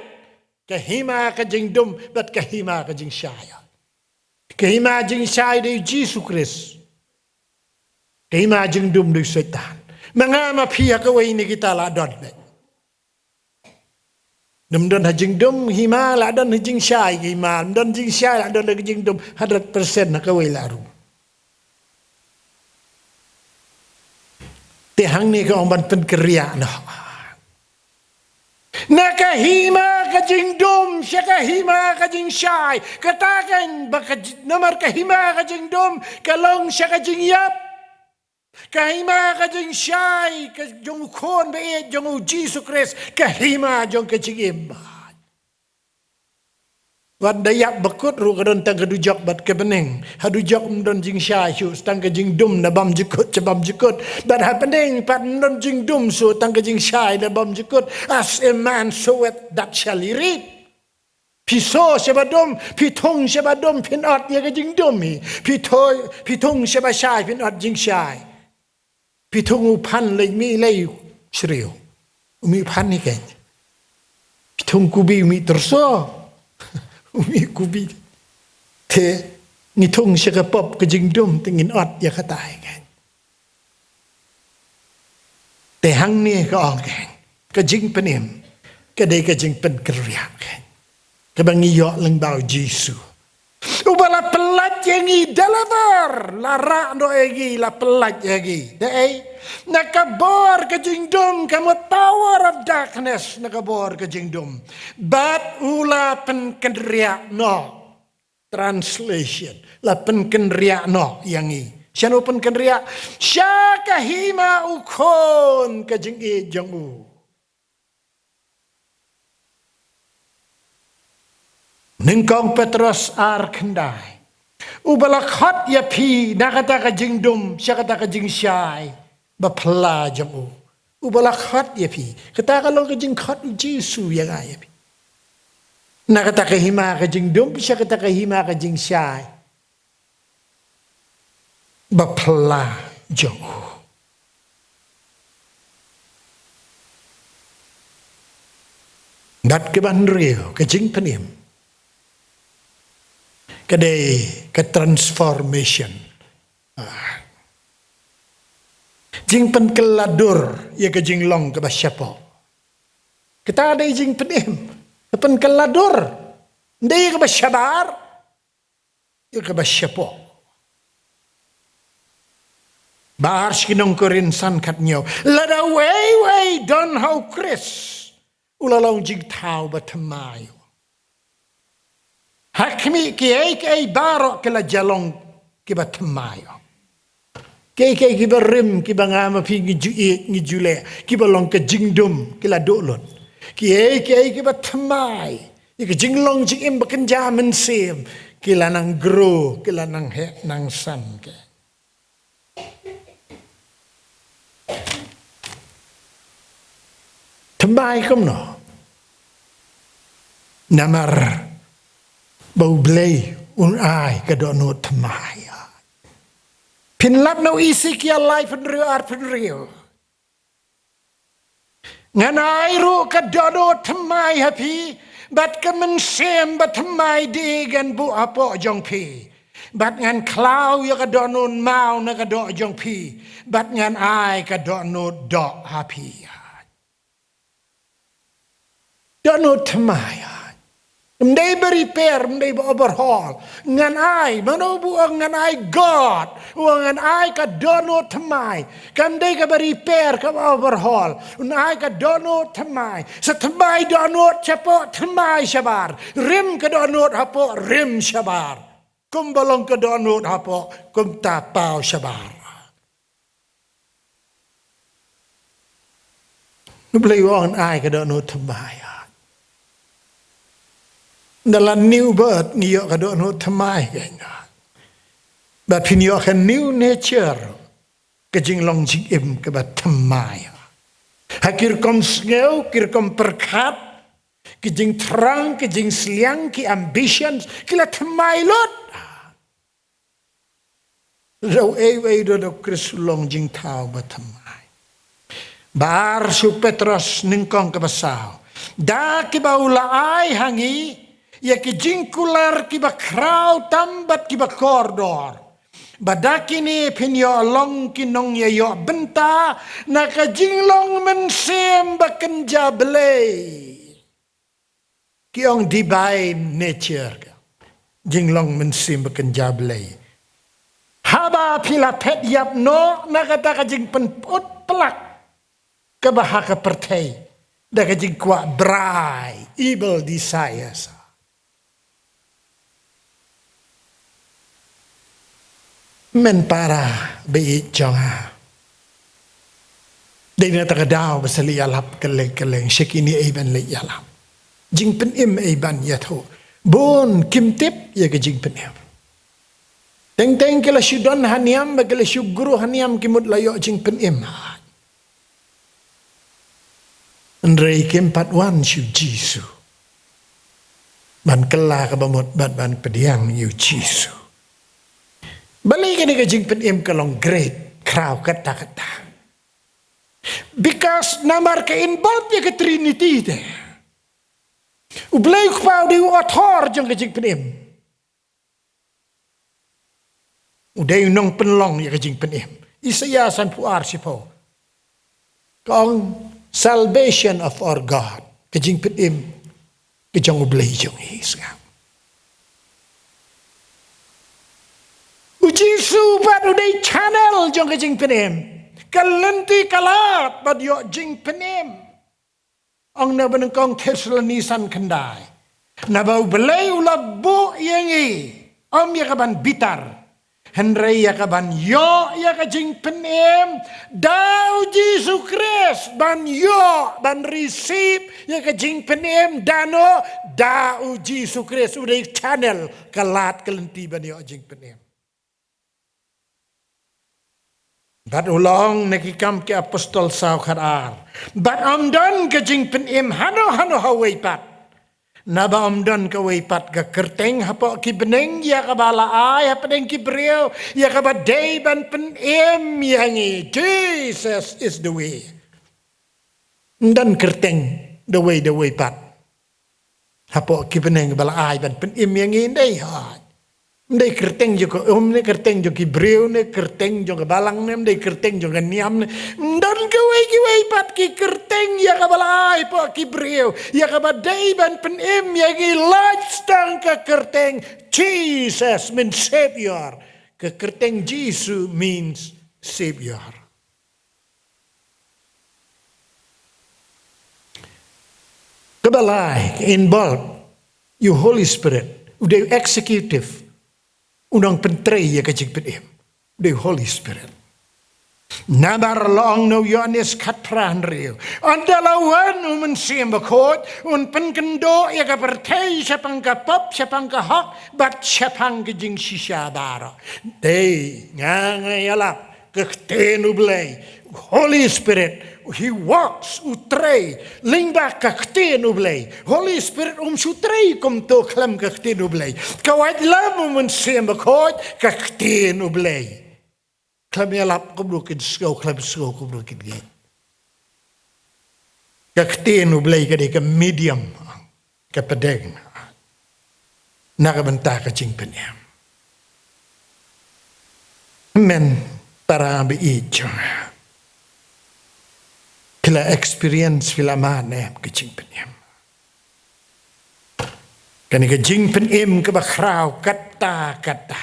Ka hima ka jingdum bad ka hima ka jingshai. Ka hima jingshai dei Jisu Khrist. Ka hima jingdum dei Soitan. Ma nga ma phi ha kawei na kita la don beit. Ym don ha jingdum hima, la don ha jingshai ka hima. Ym don jingshai, la don ha jingdum, hundred percent ha kawei la ruh. Te hangne ka ong ban pynkynriah noh. Na ka hima ka jingdum sha ka hima ka jingshai. Kata kan ba ka ji-, namar ka hima ka jingdum ka long sha ka jingïap. Ka hima ka jingshai ka jong u Khun ba ïeit jong u Jisu Khrist, ka hima jong ka jingim. Wat da ïap ba kut ruh ka don tang ka dujok bad ka bneng. Ha dujok ym don jingshai shuh, tang ka jingdum na bam jukut sha bam jukut. Bad ha bneng pat ym don jingdum shuh, tang ka jingshai na bam jukut. As a man soweth, that shall he reap. Phi soh sha ba dum, phi thung sha ba dum, phin ot ïa ka jingdum hi. Phi tho-, phi thung sha ba shai, phin ot jingshai. Phi thung u phan lei, mih lei shriew. U mih phan hi keiñ. Phi thung kubi u mih tyrso. U mih kubi. Te ngi thung sha ka pop ka jingdum te ngin ot ïa kata hi keiñ. Te hangne ka ong keiñ. Ka jingpynim. Ka dei ka jingpynkynriah keiñ. Kaba ngi ïoh lyngba u Jisu. Uba la pyllait ïa ngi, deliver, la rah noh ïa ngi, la pyllait ïa ngi. Dei na ka bor ka jingdum, ka mut power of darkness, na ka bor ka jingdum. Bad u la pynkynriah noh. Translation. La pynkynriah noh ïa ngi. Shano pynkynriah? Sha ka hima u Khun ka jingïeit jong u. Nyngkong Petros ar khyndai. Uba la khot ïa phi na kata ka jingdum sha kata ka jingshai ba phylla jong u. Uba la khot ïa phi. Kata ka long ka jingkhot u Jisu ïa nga ïa phi. Na kata ka hima ka jingdum sha kata ka hima ka jingshai ba phylla jong u. Bad kaba hynriew, ka jingpynim. Ka dei ka transformation. Ah. Jingpynkylla dur ïa ka jinglong kaba shapoh. Kata dei jingpynim. Ka pynkylla dur. Ym dei kaba shabar. Ïa kaba shapoh. Ba ar shi ki nong Korinth san khat hynñiew. Lada uei uei don ha u Khrist, u la long jingthaw ba thymmai. Ha khmih kiei kiei baroh ki la jia long kiba thymmai. Kiei kiei kiba rim, kiba nga ma phi ngi ju ïeit, ngi ju leh, kiba long ka jingdum, ki la duh lut. Kiei kiei kiba thymmai ïa ka jinglong jingim ba kynja mynsiem, ki la nang grow, ki la nang heh nang san ki. Thymmai kumno? Namar ba U Blei un ai ka dohnud thymmai. Phin lap na u Esekiel lai phew hynriew, ar phew hynriew. Ngan ai ruh ka dohnud thymmai ha phi, bad ka mynsiem ba thymmai de ngan buh hapoh jong phi. Bad ngan khlaw ïa ka dohnud maw na ka doh jong phi, bad ngan ai ka dohnud doh ha phi. Dohnud thymmai. Ym dei ba repair, ym dei ba overhaul. Ngan ai, mano ba u ong ngan ai God, u ong ngan ai ka dohnud thymmai. Kam dei kaba repair, kaba overhaul. Un ai ka dohnud thymmai. Sa thymmai dohnud shapoh, thymmai shabar. Rim ka dohnud hapoh, rim shabar. Kumba long ka dohnud hapoh, kumta paw shabar. U Blei u ong ai ka dohnud thymmai. Da la new birth ngi ïoh ka dohnud thymmai ka ïa. Bad phin ïoh ka new nature, ka jinglong jingim kaba thymmai. Ha ki rukom sngew, ki rukom pyrkhat, ki jingthrang, ki jingsliang, ki ambitions, ki la thymmai lut. Ruh ei ei ruh da u Khrist u long jingthaw ba thymmai. Ba ar sha u Petros nyngkong kaba saw. Da kiba u la ai ha ngi, ïa ki jingkular kiba khraw tam bad kiba kordor. Ba da kine phin ïoh long ki nongïaïoh bynta, na ka jinglong mynsiem ba kynja Blei. Ki ong divine nature ka. Jinglong mynsiem ba kynja Blei. Haba phi la phet ïap noh na kata ka jingpynput plak kaba ha ka pyrthei. Da ka jingkwah brai, evil desires. Men para ba ïeit jong nga. Dei na kata ka daw ba sa leit ïalap kylleng kylleng, sha kine ei ban leit ïalap. Jingpynim ei ban ïathuh. Bun kim tip ïa ka jingpynim. Teng teng ki la shu don ha niam, ba ki la shu grow ha niam ki mut la ïoh jingpynim. Hynrei kim pat wan sha u Jisu. Ban kylla kaba mut bad ban pdiang ïa u Jisu. Balei kane ka jingpynim ka long great, khraw katta katta. Because namar ka involve ïa ka Trinity te. U Blei u Kpa u dei u author jong ka jingpynim. U dei u nongpynlong ïa ka jingpynim. Isaïah sanphew ar shiphew. Ka ong salvation of our God. Ka jingpynim ka jong u Blei jong ngi sngap. U Jisu pat u dei channel jong ka jingpynim. Ka lynti ka lad bad ïoh jingpynim. Ong na ba nyngkong Thessaloni san khyndai. Naba u Blei u la buh ïa ngi. Ym ïa ka ban bitar. Hynrei ïa ka ban ïoh ïa ka jingpynim. Da u Jisu Khrist ban ïoh ban receive ïa ka jingpynim. Da no da u Jisu Khrist u dei channel ka lad ka lynti ban ïoh jingpynim. Bad u long na ki Kam ki Apostol saw khad ar. Bad ym don ka jingpynim hano hano ha wei pat. Naba ym don ka wei pat ka kyrteng hapoh ki bneng ïa kaba la ai hapdeng ki briew ïa kaba dei ban pynim ïa ngi. Jesus is the way. Ym don kyrteng da wei da wei pat. Hapoh ki bneng ba la ai ban pynim ïa ngi ym dei hooid. Ym dei kyrteng jong ka um ne kyrteng jong ki briew ne kyrteng jong ka balang ne ym dei kyrteng jong ka niam ne. Ym don kiwei kiwei pat ki kyrteng ïa kaba la ai hapoh ki briew. Ïa kaba dei ban pynim ïa ngi lait tang ka kyrteng Jesus means Savior. Ka kyrteng Jisu means Savior. Kaba lai, ka involve, ïa u Holy Spirit, u dei u executive, u nongpyntrei ïa ka jingpynim, u dei u Holy Spirit. Namar la ong na u Ïoannis khatphra hynriew. Ynda la wan u Mynsiem Bakhuid, un pynkynduh ïa ka pyrthei shaphang ka pop, shaphang ka hok, bad shaphang ka jingshisha baroh. Dei, nga nga ïalap. Ka ktien u Blei, Holy Spirit, he works, u trei, lyngba ka ktien u Blei. Holy Spirit um shu trei kumto khlem ka ktien u Blei. Ka wad lam u Mynsiem Bakhuid, ka ktien u Blei. Khlem ïalap kumno kin sngew, khlem sngew kumno kin ngeit. Ka ktien u Blei ka dei ka medium, ka pdeng na ka bynta ka jingpynim. Men para ba ïeit jong nga, phi la experience, phi la mad ne em ka jingpynim? Kane ka jingpynim kaba khraw katta katta.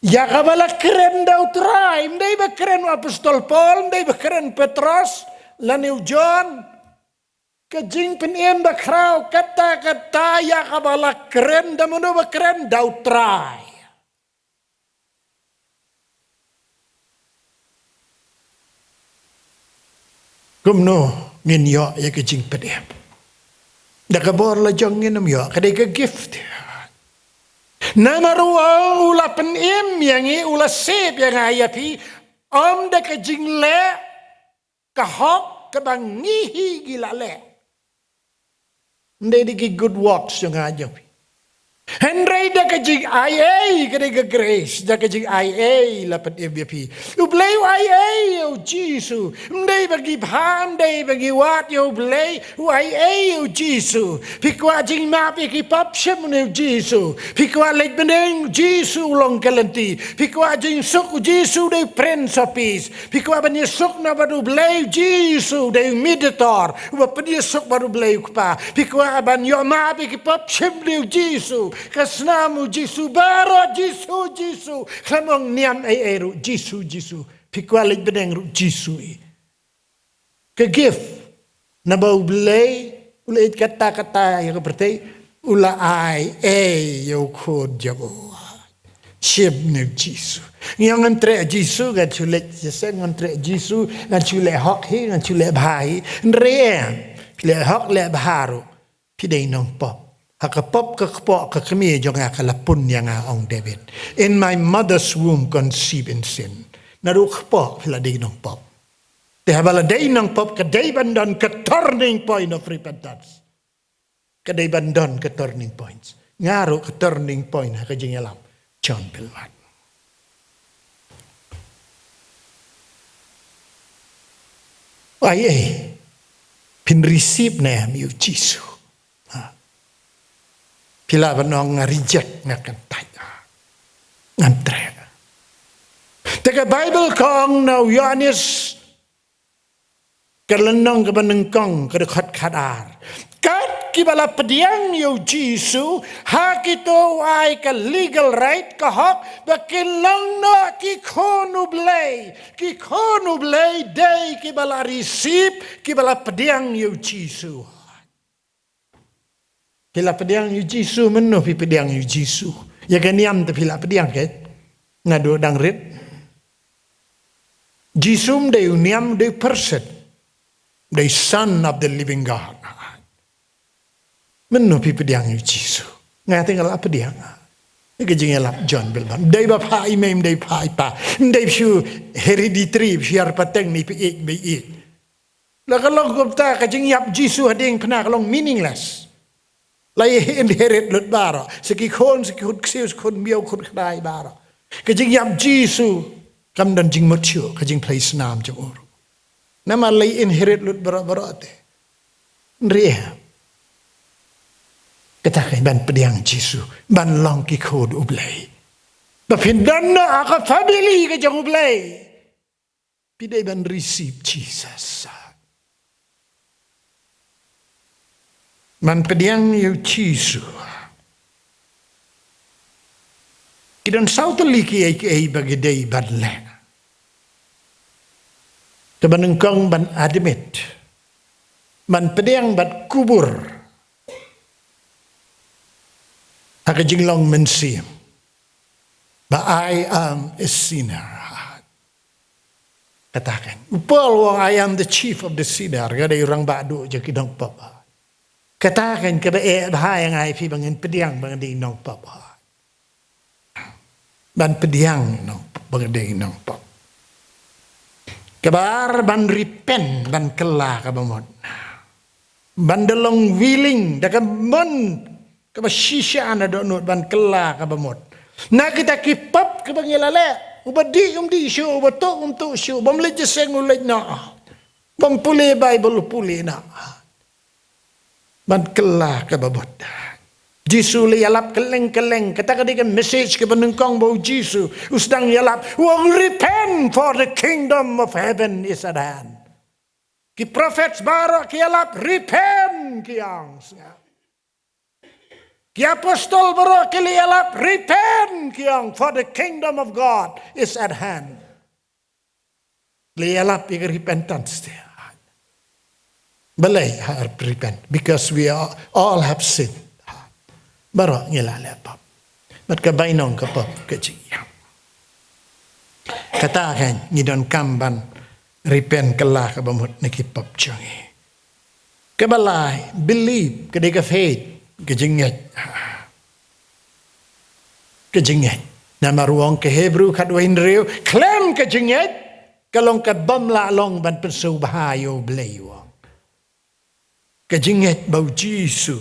Ïa kaba la kren da u Trai, ym dei ba kren u Apostol Paul, ym dei ba kren Petros, lane u John. Ka jingpynim ba khraw katta katta ïa kaba la kren da mano? Ba kren da u Trai. Kumno ngin ïoh ïa ka jingpynim? Da ka bor la jong ngin ym ïoh, ka dei ka gift. Namar u la pynim ïa ngi, u la save ïa nga ïa phi, ym da ka jingleh ka hok kaba ngi hi ngi la leh. Ym dei da ki good works jong nga jong phi. Hynrei da ka jingai ei, ka dei ka grace, da ka jingai ei la pynim ïa phi. U Blei u ai ei ïa u Jisu. Ym dei ba ngi bha, ym dei ba ngi wad ïa u Blei, u ai ei ïa u Jisu. Phi kwah jingmap ïa ki pop, shim une u Jisu. Phi kwah leit bneng, u Jisu u long ka lynti. Phi kwah jingsuk, u Jisu u dei Prince of Peace. Phi kwah ban ïasuk na bad u Blei, u Jisu u dei u mediator uba pynïasuk bad u Blei u Kpa. Phi kwah ban ïoh map ïa ki pop, shim ïa u Jisu. Ka snam u Jisu, baroh Jisu, Jisu. Khlem ong niam ei ei ruh, Jisu, Jisu. Phi kwah leit bneng ruh, Jisu i. Ka gift. Naba u Blei u la ïeit katta katta ïa ka pyrthei, u la ai ei ïa u Khun jong u. Shim ïa u Jisu. Ngi ong ngan treh Jisu, ngan shu leit shisha, ngan treh Jisu, ngan shu leh hok hi, ngan shu leh bha hi. Hynrei em, leh hok leh bha ruh, phi dei nongpop. Ha ka pop ka kpoh ka kmie jong nga ka la pun ïa nga, ong David. In my mother's womb conceived in sin. Naduh kpoh phi la dei nongpop. Te haba la dei nongpop ka dei ban don ka turning point of repentance. Ka dei ban don ka turning point. Nga ruh ka turning point ha ka jingïalam John Pillman. Ai ei, phin receive ne em ïa u Jisu? Ha. Phi lah ban ong nga reject, nga kyntait. Ngan treh. Te ka Bible ka ong na u Ïoannis ka lynnong kaba nyngkong ka dkhot khatar. Kat kiba la pdiang ïa u Jisu, ha kito u ai ka legal right, ka hok, ba kin long noh ki khun u Blei. Ki khun u Blei dei kiba la receive, kiba la pdiang ïa u Jisu. Phi la pdiang ïa u Jisu, mynno phi pdiang ïa u Jisu? Ïa ka niam te phi la pdiang ke? Naduh dang rit. Jisu ym dei u niam, u dei person. U dei Son of the living God. Mynno phi pdiang ïa u Jisu? Nga te nga la pdiang. Ïa ka jingïalap John Pillman. Ym dei ba phah i mei, ym dei phah i pa. Ym dei shu hereditary, shu ïar pateng ne phi ïeit, mei ïeit. La ka long kumta, ka jingïap Jisu ha diengphna ka long meaningless. La ïa inherit lut baroh. Sa ki khun, sa ki khun ksiew, sa ki khun miaw, khun khdai baroh. Ka jingïap Jisu kam don jingmut shuh, ka jingphlei snam jong u ruh. Namar la ïa inherit lut baroh baroh te. Hynrei kata ka ban pdiang Jisu, ban long ki khun u Blei. Ba phin don noh ha ka family ka jong u Blei. Phi dei ban receive Jesus. Ban pdiang ïa u Jisu. Ki don saw tylli kiei kiei ba ki dei ban leh. Kaba nyngkong ban admit. Ban pdiang bad kubur. Ha ka jinglong mynsiem. Ba I am a sinner. Kata kan. U Paul u ong, "I am the chief of the sinner." Ka dei u rangbah duh jong ki nongpop. Kata kan kaba eh bha ïa nga ïa phi ba ngin pdiang ba ngi dei nongpop. Ban pdiang nongpop, ba ngi dei nongpop. Kaba ar ban repent, ban kylla kaba mut. Ban da long willing, da ka mon kaba shisha na dohnud ban kylla kaba mut. Na kita ki pop kiba ngi la leh, uba dih um dih shuh, uba tuh um tuh shuh, bym leit jingïaseng u leit noh. Bym pule Bible u pule noh. Ban kylla kaba mut. Jisu u la ïalap kylleng kylleng, kata ka dei ka message kaba nyngkong ba u Jisu u sdang ïalap, u ong, "Repent, for the kingdom of heaven is at hand." Ki prophets baroh ki ïalap, "Repent," ki ong. Ki apostol baroh ki la ïalap, "Repent," ki ong, "for the kingdom of God is at hand." La ïalap ïa ka repentance te. Balei ha repent? Because we are, all have sinned. Baroh ngi la leh pop. Bad ka bainong ka pop ka jingïap. Kata kan ngi donkam ban repent, kylla kaba mut na ki pop jong ngi. Kaba lai, believe, ka dei ka faith, ka jingngeit. Ka jingngeit. Namar u ong ka Hebru khatwei hynriew, khlem ka jingngeit ka long kaba ym lah long ban pynsngewbha ïa U Blei, u ong. Ka jingngeit ba U Jisu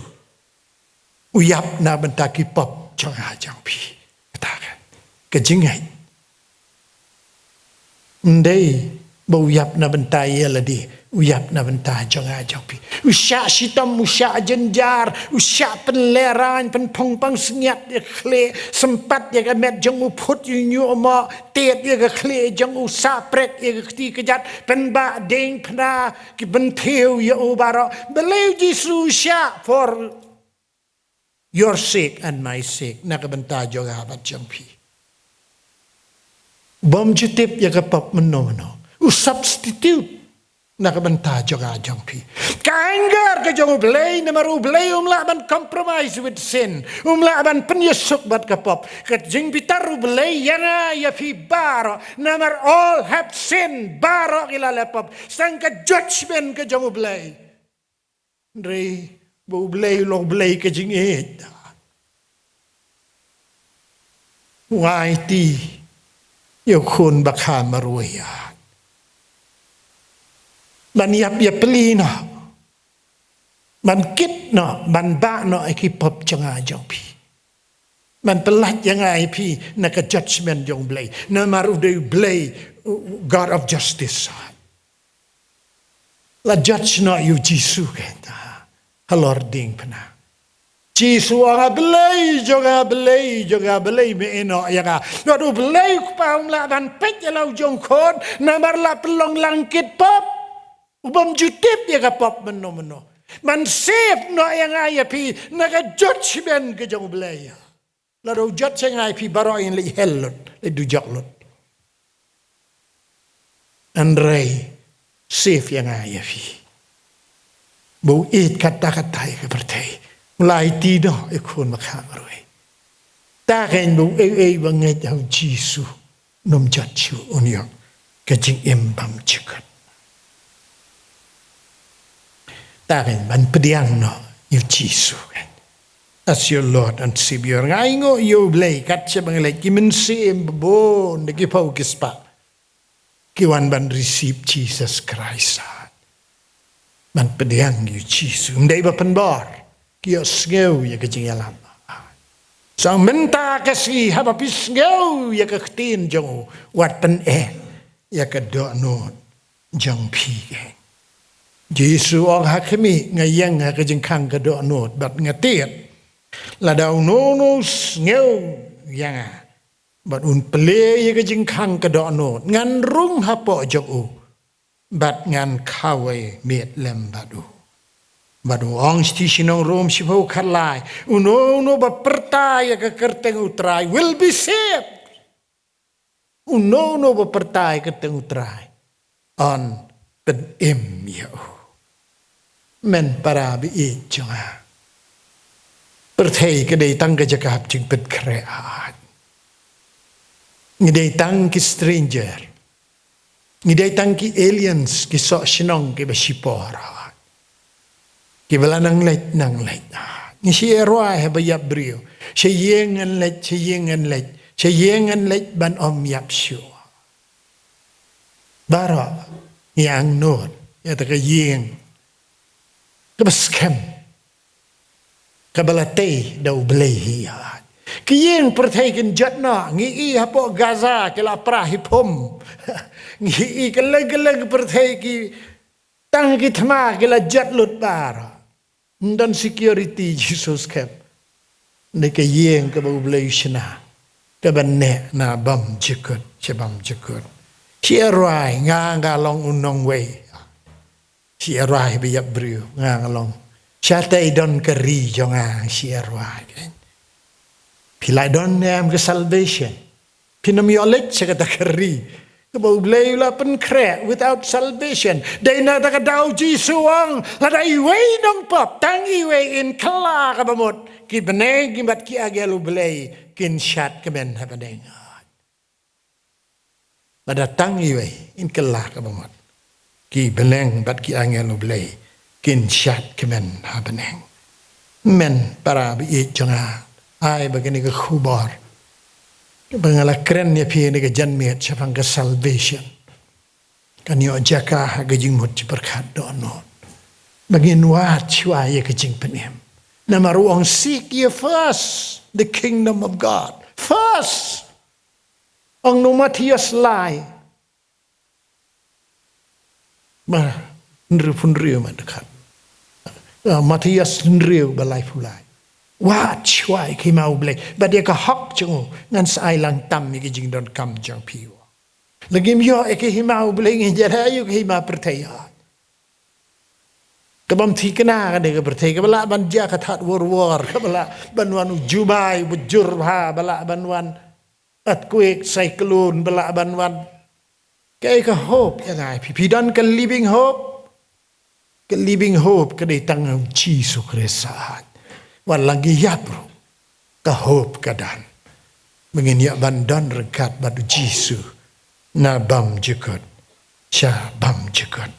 u ïap na bynta ki pop jong nga jong phi. Kata ka, ka jingngeit. Ym dei ba u ïap na bynta ïa lade, u ïap na bynta jong nga jong phi. U shah shitom, u shah jynjar, u shah pynlehrain, pynphong pansngiat ïa ka khlieh, sympat ïa ka met jong u, phut ïa u ñiuhmoh, tied ïa ka khlieh jong u, sah prek ïa ka kti kjat, pynbah diengphna, ki bynthiew ïa u baroh. Balei U Jisu u shah? For your sake and my sake, na ka bynta jong nga bad jong phi. Bym ju tip ïa ka pop mynno mynno. U substitute na ka bynta jong nga jong phi. Ka anger ka jong U Blei, namar U Blei um lah ban compromise with sin. Um lah ban pynïasuk bad ka pop. Ka jingbitar U Blei ïa nga ïa phi baroh, namar all have sinned, baroh ki la leh pop. Sdang ka judgment ka jong U Blei. Hynrei ba U Blei u long Blei ka jingïeit. U aiti ïa u khun bakha marwei ban ïap ïapli noh, ban kit noh, ban bah noh ïa ki pop jong nga jong phi. Ban pyllait ïa nga ïa phi na ka judgment jong U Blei. Namar u dei U Blei, u, u God of justice. La judge noh ïa U Jisu kata halor diengphna. Jisu u ong, "A Blei jong nga, Blei jong nga, balei me ïehnoh ïa nga?" Bad U Blei u Kpa um lah ban peit ïa la u jong u khun, namar la pynlong lang kit pop. U bym ju tip ïa ka pop mynno mynno. Ban save noh ïa nga ïa phi na ka judgment ka jong U Blei. Lada u judge ïa nga ïa phi baroh ngin leit hell lut, leit dujok lut. Hynrei save ïa nga ïa phi. Ba u ïeit katta katta ïa ka pyrthei, u la aiti noh ïa u khun bakha marwei. Kata kan ba uei uei ba ngeit ha U Jisu un ym jot shuh, un ïoh ka jingim bymjukut. Kata kan ban pdiang noh ïa U Jisu kan as your Lord and Savior. Nga ainguh ïa U Blei kat shaba nga leit, ki mynsiem babun da ki phew ki spah ki wan ban receive Jesus Christ. Ban pdiang ïa U Jisu. Ym dei ba pynbor, ki ïohsngew ïa ka jingïalam. Sngewbha mynta ka sngi haba phi sngew ïa ka ktien jong u, wat pyneh ïa ka dohnud jong phi. Jisu u ong ha khmih, nga ïeng ha ka jingkhang ka dohnud bad nga tied. Lada uno uno u sngew ïa nga bad un plie ïa ka jingkhang ka dohnud, ngan rung hapoh jong u bad ngan khawei miet lem bad u. Bad u ong sha ki shnong Rom shiphew khatlai, uno uno ba pyrta ïa ka kyrteng U Trai will be saved. Uno uno ba pyrta ïa ka kyrteng U Trai yn pynim ïa u. Men para baieit jong nga, pyrthei ka dei tang ka jaka hap jingpynkhreh. Ngi dei tang ki stranger. Ngi dei tang ki aliens, ki soh shnong kiba shipor, kiba la nang leit nang leit. Ngi shu ïa rwai haba ïap briew, sha ïing ngan leit, sha ïing ngan leit, sha ïing ngan leit ban ym ïap shuh. Baroh ngi angnud ïa kata ka ïing kaba skhem, kaba la tei da U Blei hi. Ki ïing pyrthei kin jot noh, ngi i hapoh Gaza ki la pra hi phum. Ngi i kylleng kylleng pyrthei ki tang ki thma ki la jot lut baroh. Ym don security, Jisu skhem. Dei ka ïing kaba U Blei u shna, kaba neh na bymjukut sha bymjukut. Shu ïa rwai, nga nga long u nongwei. Shu ïa rwai ba ïap briew, nga nga long Shatei don ka ri jong nga shi arwah. Phi la don ne em ka salvation? Phin ym ïoh leit sha kata ka ri kaba U Blei u la pynkhreh, without salvation. Dei na kata ka daw Jisu u ong, lada iwei nongpop, tang iwei, in kylla kaba mut, ki bneng bad ki angel U Blei kin shad kmen ha bneng. Lada tang iwei in kylla kaba mut, ki bneng bad ki angel U Blei kin shad kmen ha bneng. Men para baieit jong nga, ai ba kane ka khubor ba nga la kren ïa phi ha kane ka janmiet shaphang ka salvation kan ïoh jaka ha ka jingmut jingpyrkhat dohnud. Ba ngin wad shuwa ïa ka jingpynim. Namar u ong, seek ye first the kingdom of God. First. Ong u Mathaios lai. Ba hynriew phew hynriew, ma dkhot. Ah, Mathaios hynriew, ba laiphew lai. Wad shuwa ïa ka hima U Blei bad ïa ka hok jong u, ngan sa ai lang tam ïa ki jingdonkam jong phi. Lada ngim ïoh ïa ka hima U Blei, ngin ïa leh aïu ka hima pyrthei? Ka bym thikna kane ka pyrthei, kaba lah ban jia ka thad wor wor, kaba lah ban wan u jubab uba jur bha, ba lah ban wan earthquake, cyclone, ba lah ban wan. Kaei ka hope ïa nga ïa phi? Phi don ka living hope? Ka living hope ka dei tang ha u Jisu Khrist sah. Wat la ngi ïap ruh, ka hope ka don. Ba ngin ïa ban don ryngkat bad u Jisu na bymjukut sha bymjukut.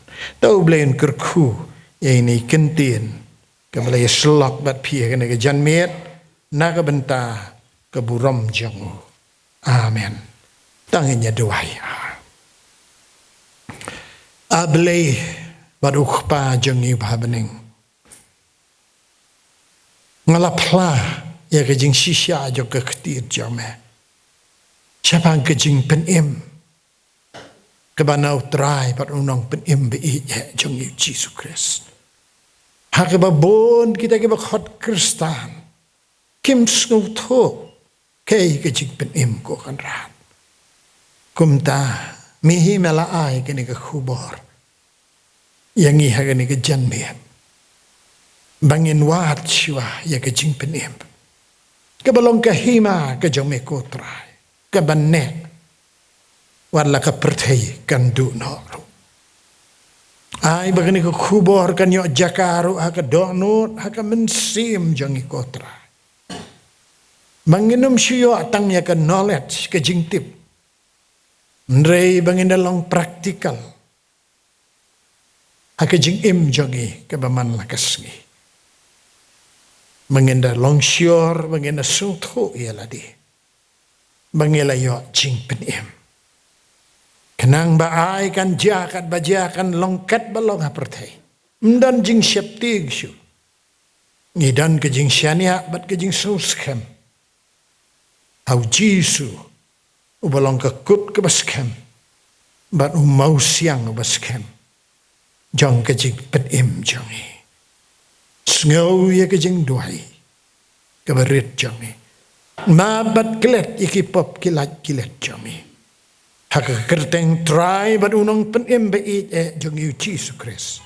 To U Blei un kyrkhu ïa ine i kyntien kaba la ïasyllok bad phi ha kane ka janmiet, na ka bynta ka burom jong u. Amen. To ngin ïa duwai. A Blei bad u Kpa jong ngi uba ha bneng, nga la phla ïa ka jingshisha jong ka ktien jong me shaphang ka jingpynim kaba na u Trai bad u Nongpynim ba ïeit eh jong ngi u Jisu Khrist. Ha kaba bun kita kiba khot Khristan kim sngewthuh kaei ka jingpynim ko Kynrad. Kumta me hi me la ai kane ka khubor ïa ngi ha kane ka janmiet ba ngin wad shuwa ïa ka jingpynim kaba long ka hima ka jong me ko Trai, kaba neh wat la ka pyrthei kan duh noh ruh. Ai ba kane ka khubor kan ïoh jaka ruh ha ka dohnud, ha ka mynsiem jong ngi ko Trai. Ba ngin ym shu ïoh tang ïa ka knowledge, ka jingtip, hynrei ba ngin da long practical ha ka jingim jong ngi kaba man la ka sngi. Ba ngin da long sure, ba ngin da sngewthuh ïa lade ba ngi la ïoh jingpynim. Khnang ba ai kan jia katba jia, kan long katba long ha pyrthei, ym don jingsheptieng shuh. Ngi don ka jingshaniah bad ka jingsngewskhem ha u Jisu, uba long ka kut kaba skhem bad u mawsiang uba skhem jong ka jingpynim jong ngi. Sngew ïa ka jingduwai kaba rit jong ngi. Map bad klet ïa ki pop ki lait ki let jong ngi. Ha ka kyrteng Trai bad u Nongpynim ba ïeit eh jong ngi u Jisu Khrist,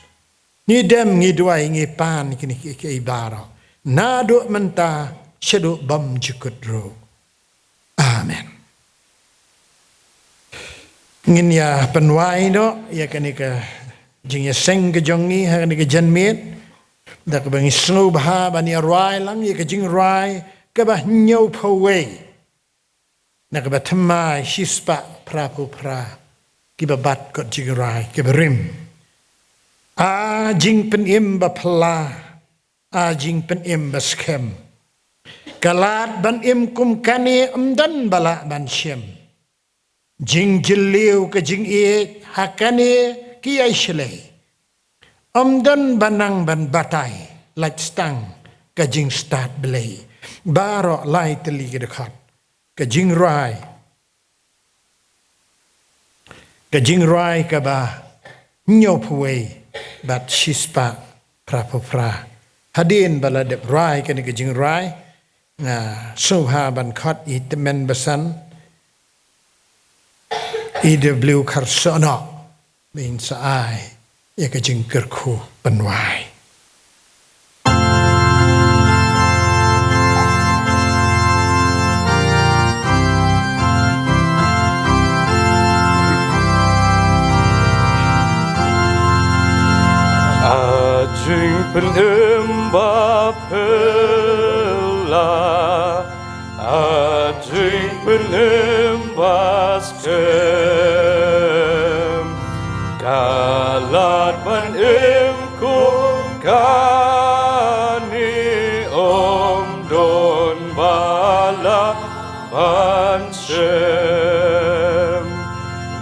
ngi dem, ngi duwai, ngi pan kine kiei kiei baroh, naduh mynta shaduh bymjukut ruh. Amen. Ngin ïa pynwai noh ïa kane ka jingïaseng ka jong ngi ha kane ka janmiet da kaba ngi sngewbha ban ïa rwai lang ïa ka jingrwai kaba hynñiewphew wei, na kaba thymmai shispah phraphew phra, kiba bat kot jingrwai kiba rim: A jingpynim ba phylla, a jingpynim ba skhem, ka lad ban im kum kane ym don ba lah ban shem. Jingjylliew ka jingïeit ha kane ki ïaishlei, ym don ba nang ban batai, lait stang ka jingstad Blei. Baroh lai tylli ki dkhot. Ka jingrwai, ka jingrwai kaba hynñiewphew wei bad shispah phraphew phra. Hadien ba la dep rwai kane ka jingrwai, nga sngewbha ban khot ïa i tymmen basan, E W Kharsohnoh, ba in sa ai ïa ka jingkyrkhu pynwai. Jingpynim ba phylla, a jingpynim ba skhem. Ka lad ban im kum kane, ym don ba lah ban shem.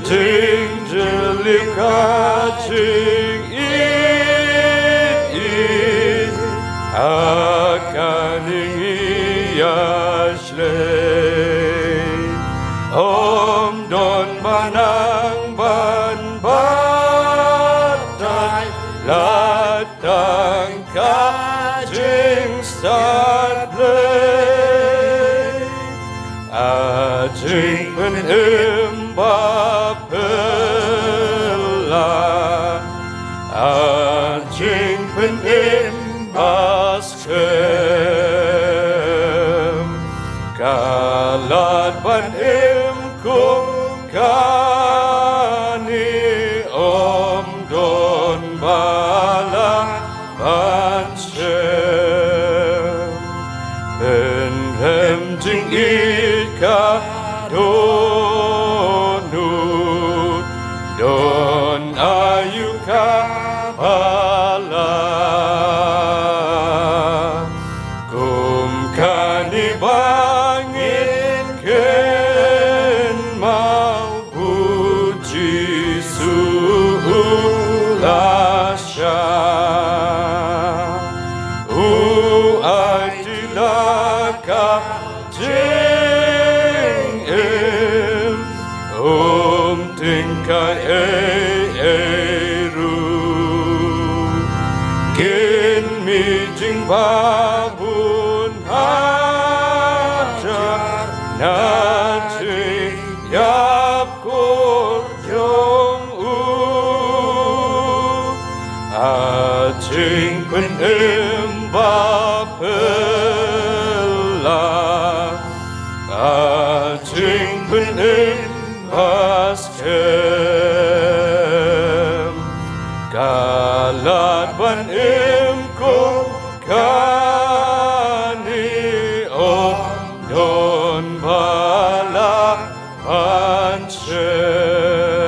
Jingjylliew ka jingïeit, ha kane ngi ïashlei. Ym don ba nang ban batai, lada tang ka jingstad Blei. A jingpynim ba phylla, a jingpynim ba skhem. Ka lad ban im kum kane, ym don ba lah ban shem. Pynrem jingïeit ka dohnud, don aïu kaba lah. Kum kane ba ngin kynmaw, u Jisu u la shah, u aiti la ka jingim, um tyngkai ei ei ruh. Ngin mih jingbabun hajar na jingïap kol jong u. A jingpynim ba phylla, a jingpynim ba skhem. Ka lad ban im kum kane, ym don ba lah ban shem.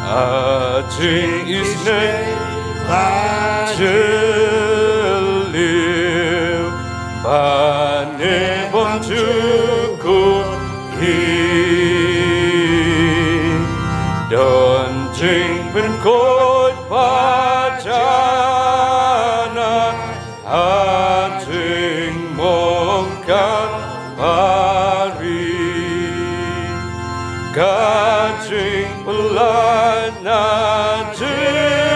A jingisynei ba jylliew, ba neh bymjukut hi. Don jingpynkhuid ba janai ha jingmong Kalbari. Ka jingpyllait na jingrem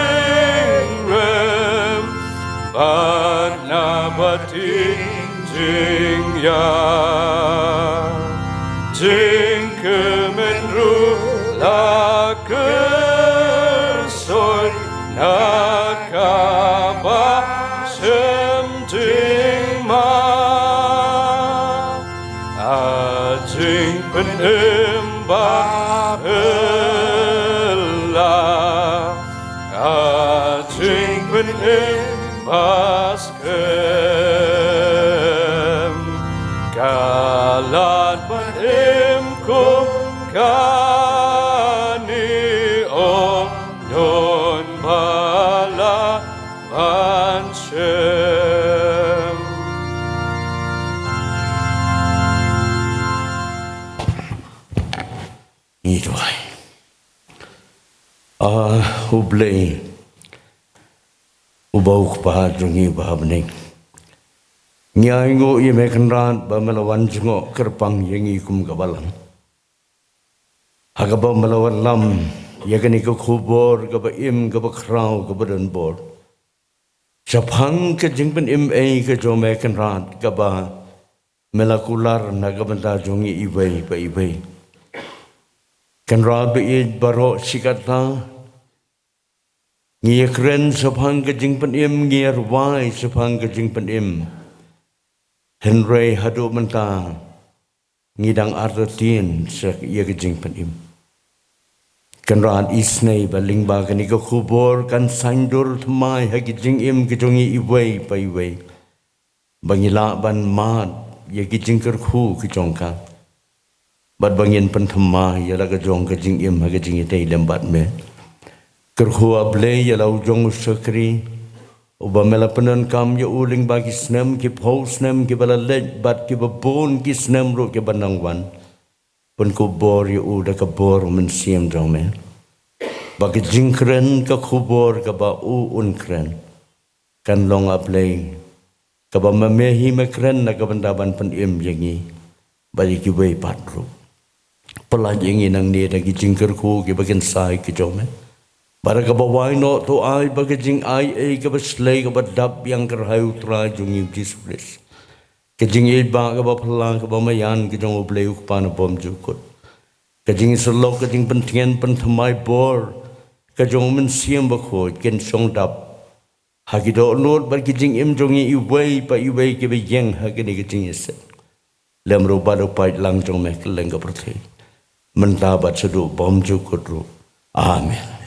bad na batai jingïap. Jingkmen ruh la kyrsoi na kaba shem jingma. A jingpynim ba phylla, a jingpynim ba skhem. Ka lad ban im kum kane, ym don ba lah ban shem. Ngi duwai. A U Blei, uba u Kpa jong ngi uba ha bneng, ngi ainguh ïa me Kynrad ba me la wan jngoh kyrpang ïa ngi kum ka balang. Ha kaba me la wallam ïa kane ka khubor kaba im, kaba khraw, kaba donbor shaphang ka jingpynim ei ka jong me Kynrad, kaba me la kular na ka bynta jong ngi iwei pa iwei. Kynrad ba ïeit baroh shi katta, ngi ïakren shaphang ka jingpynim, ngi ïarwai shaphang ka jingpynim. Hynrei haduh mynta ngi dang artatien sha ïa ka jingpynim. Kynrad isynei ba lyngba kane ka khubor kan saiñdur thymmai ha ki jingim ki jong ngi iwei pa iwei, ba ngi lah ban mad ïa ki jingkyrkhu ki jong ka, bad ba ngin pynthymmai ïa la ka jong ka jingim ha ka jingïadei lem bad me. Kyrkhu, A Blei, ïa la u jong u shakri uba me la pyndonkam ïa u lyngba ki snem, ki phew snem kiba la leit bad kiba bun ki snem ruh kiba nang wan. Pynkup bor ïa u da ka bor u Mynsiem jong me, ba ka jingkren ka khubor kaba u un kren kan long, A Blei, kaba ma me hi me kren na ka bynta ban pynim ïa ngi bad ïa kiwei pat ruh. Pyllait ïa ngi nangne da ki jingkyrkhu kiba kynsai ki jong me, bad da kaba wai noh to ai ba ka jingai ei kaba shlei kaba dap biang kyrhai U Trai jong ngi U Jisu Khrist, ka jingïeit ba kaba phylla kaba maïan ka jong U Blei U Kpa na bymjukut, ka jingïasyllok, ka jingpyntngen pynthymmai bor ka jong U Mynsiem Bakhuid kin shong dap ha ki dohnud bad ki jingim jong ngi iwei pa iwei kiba ïeng ha kane ka jingïaseng, lem ruh bad u paidlang jong me kylleng ka pyrthei, mynta bad shaduh bymjukut ruh. Amen.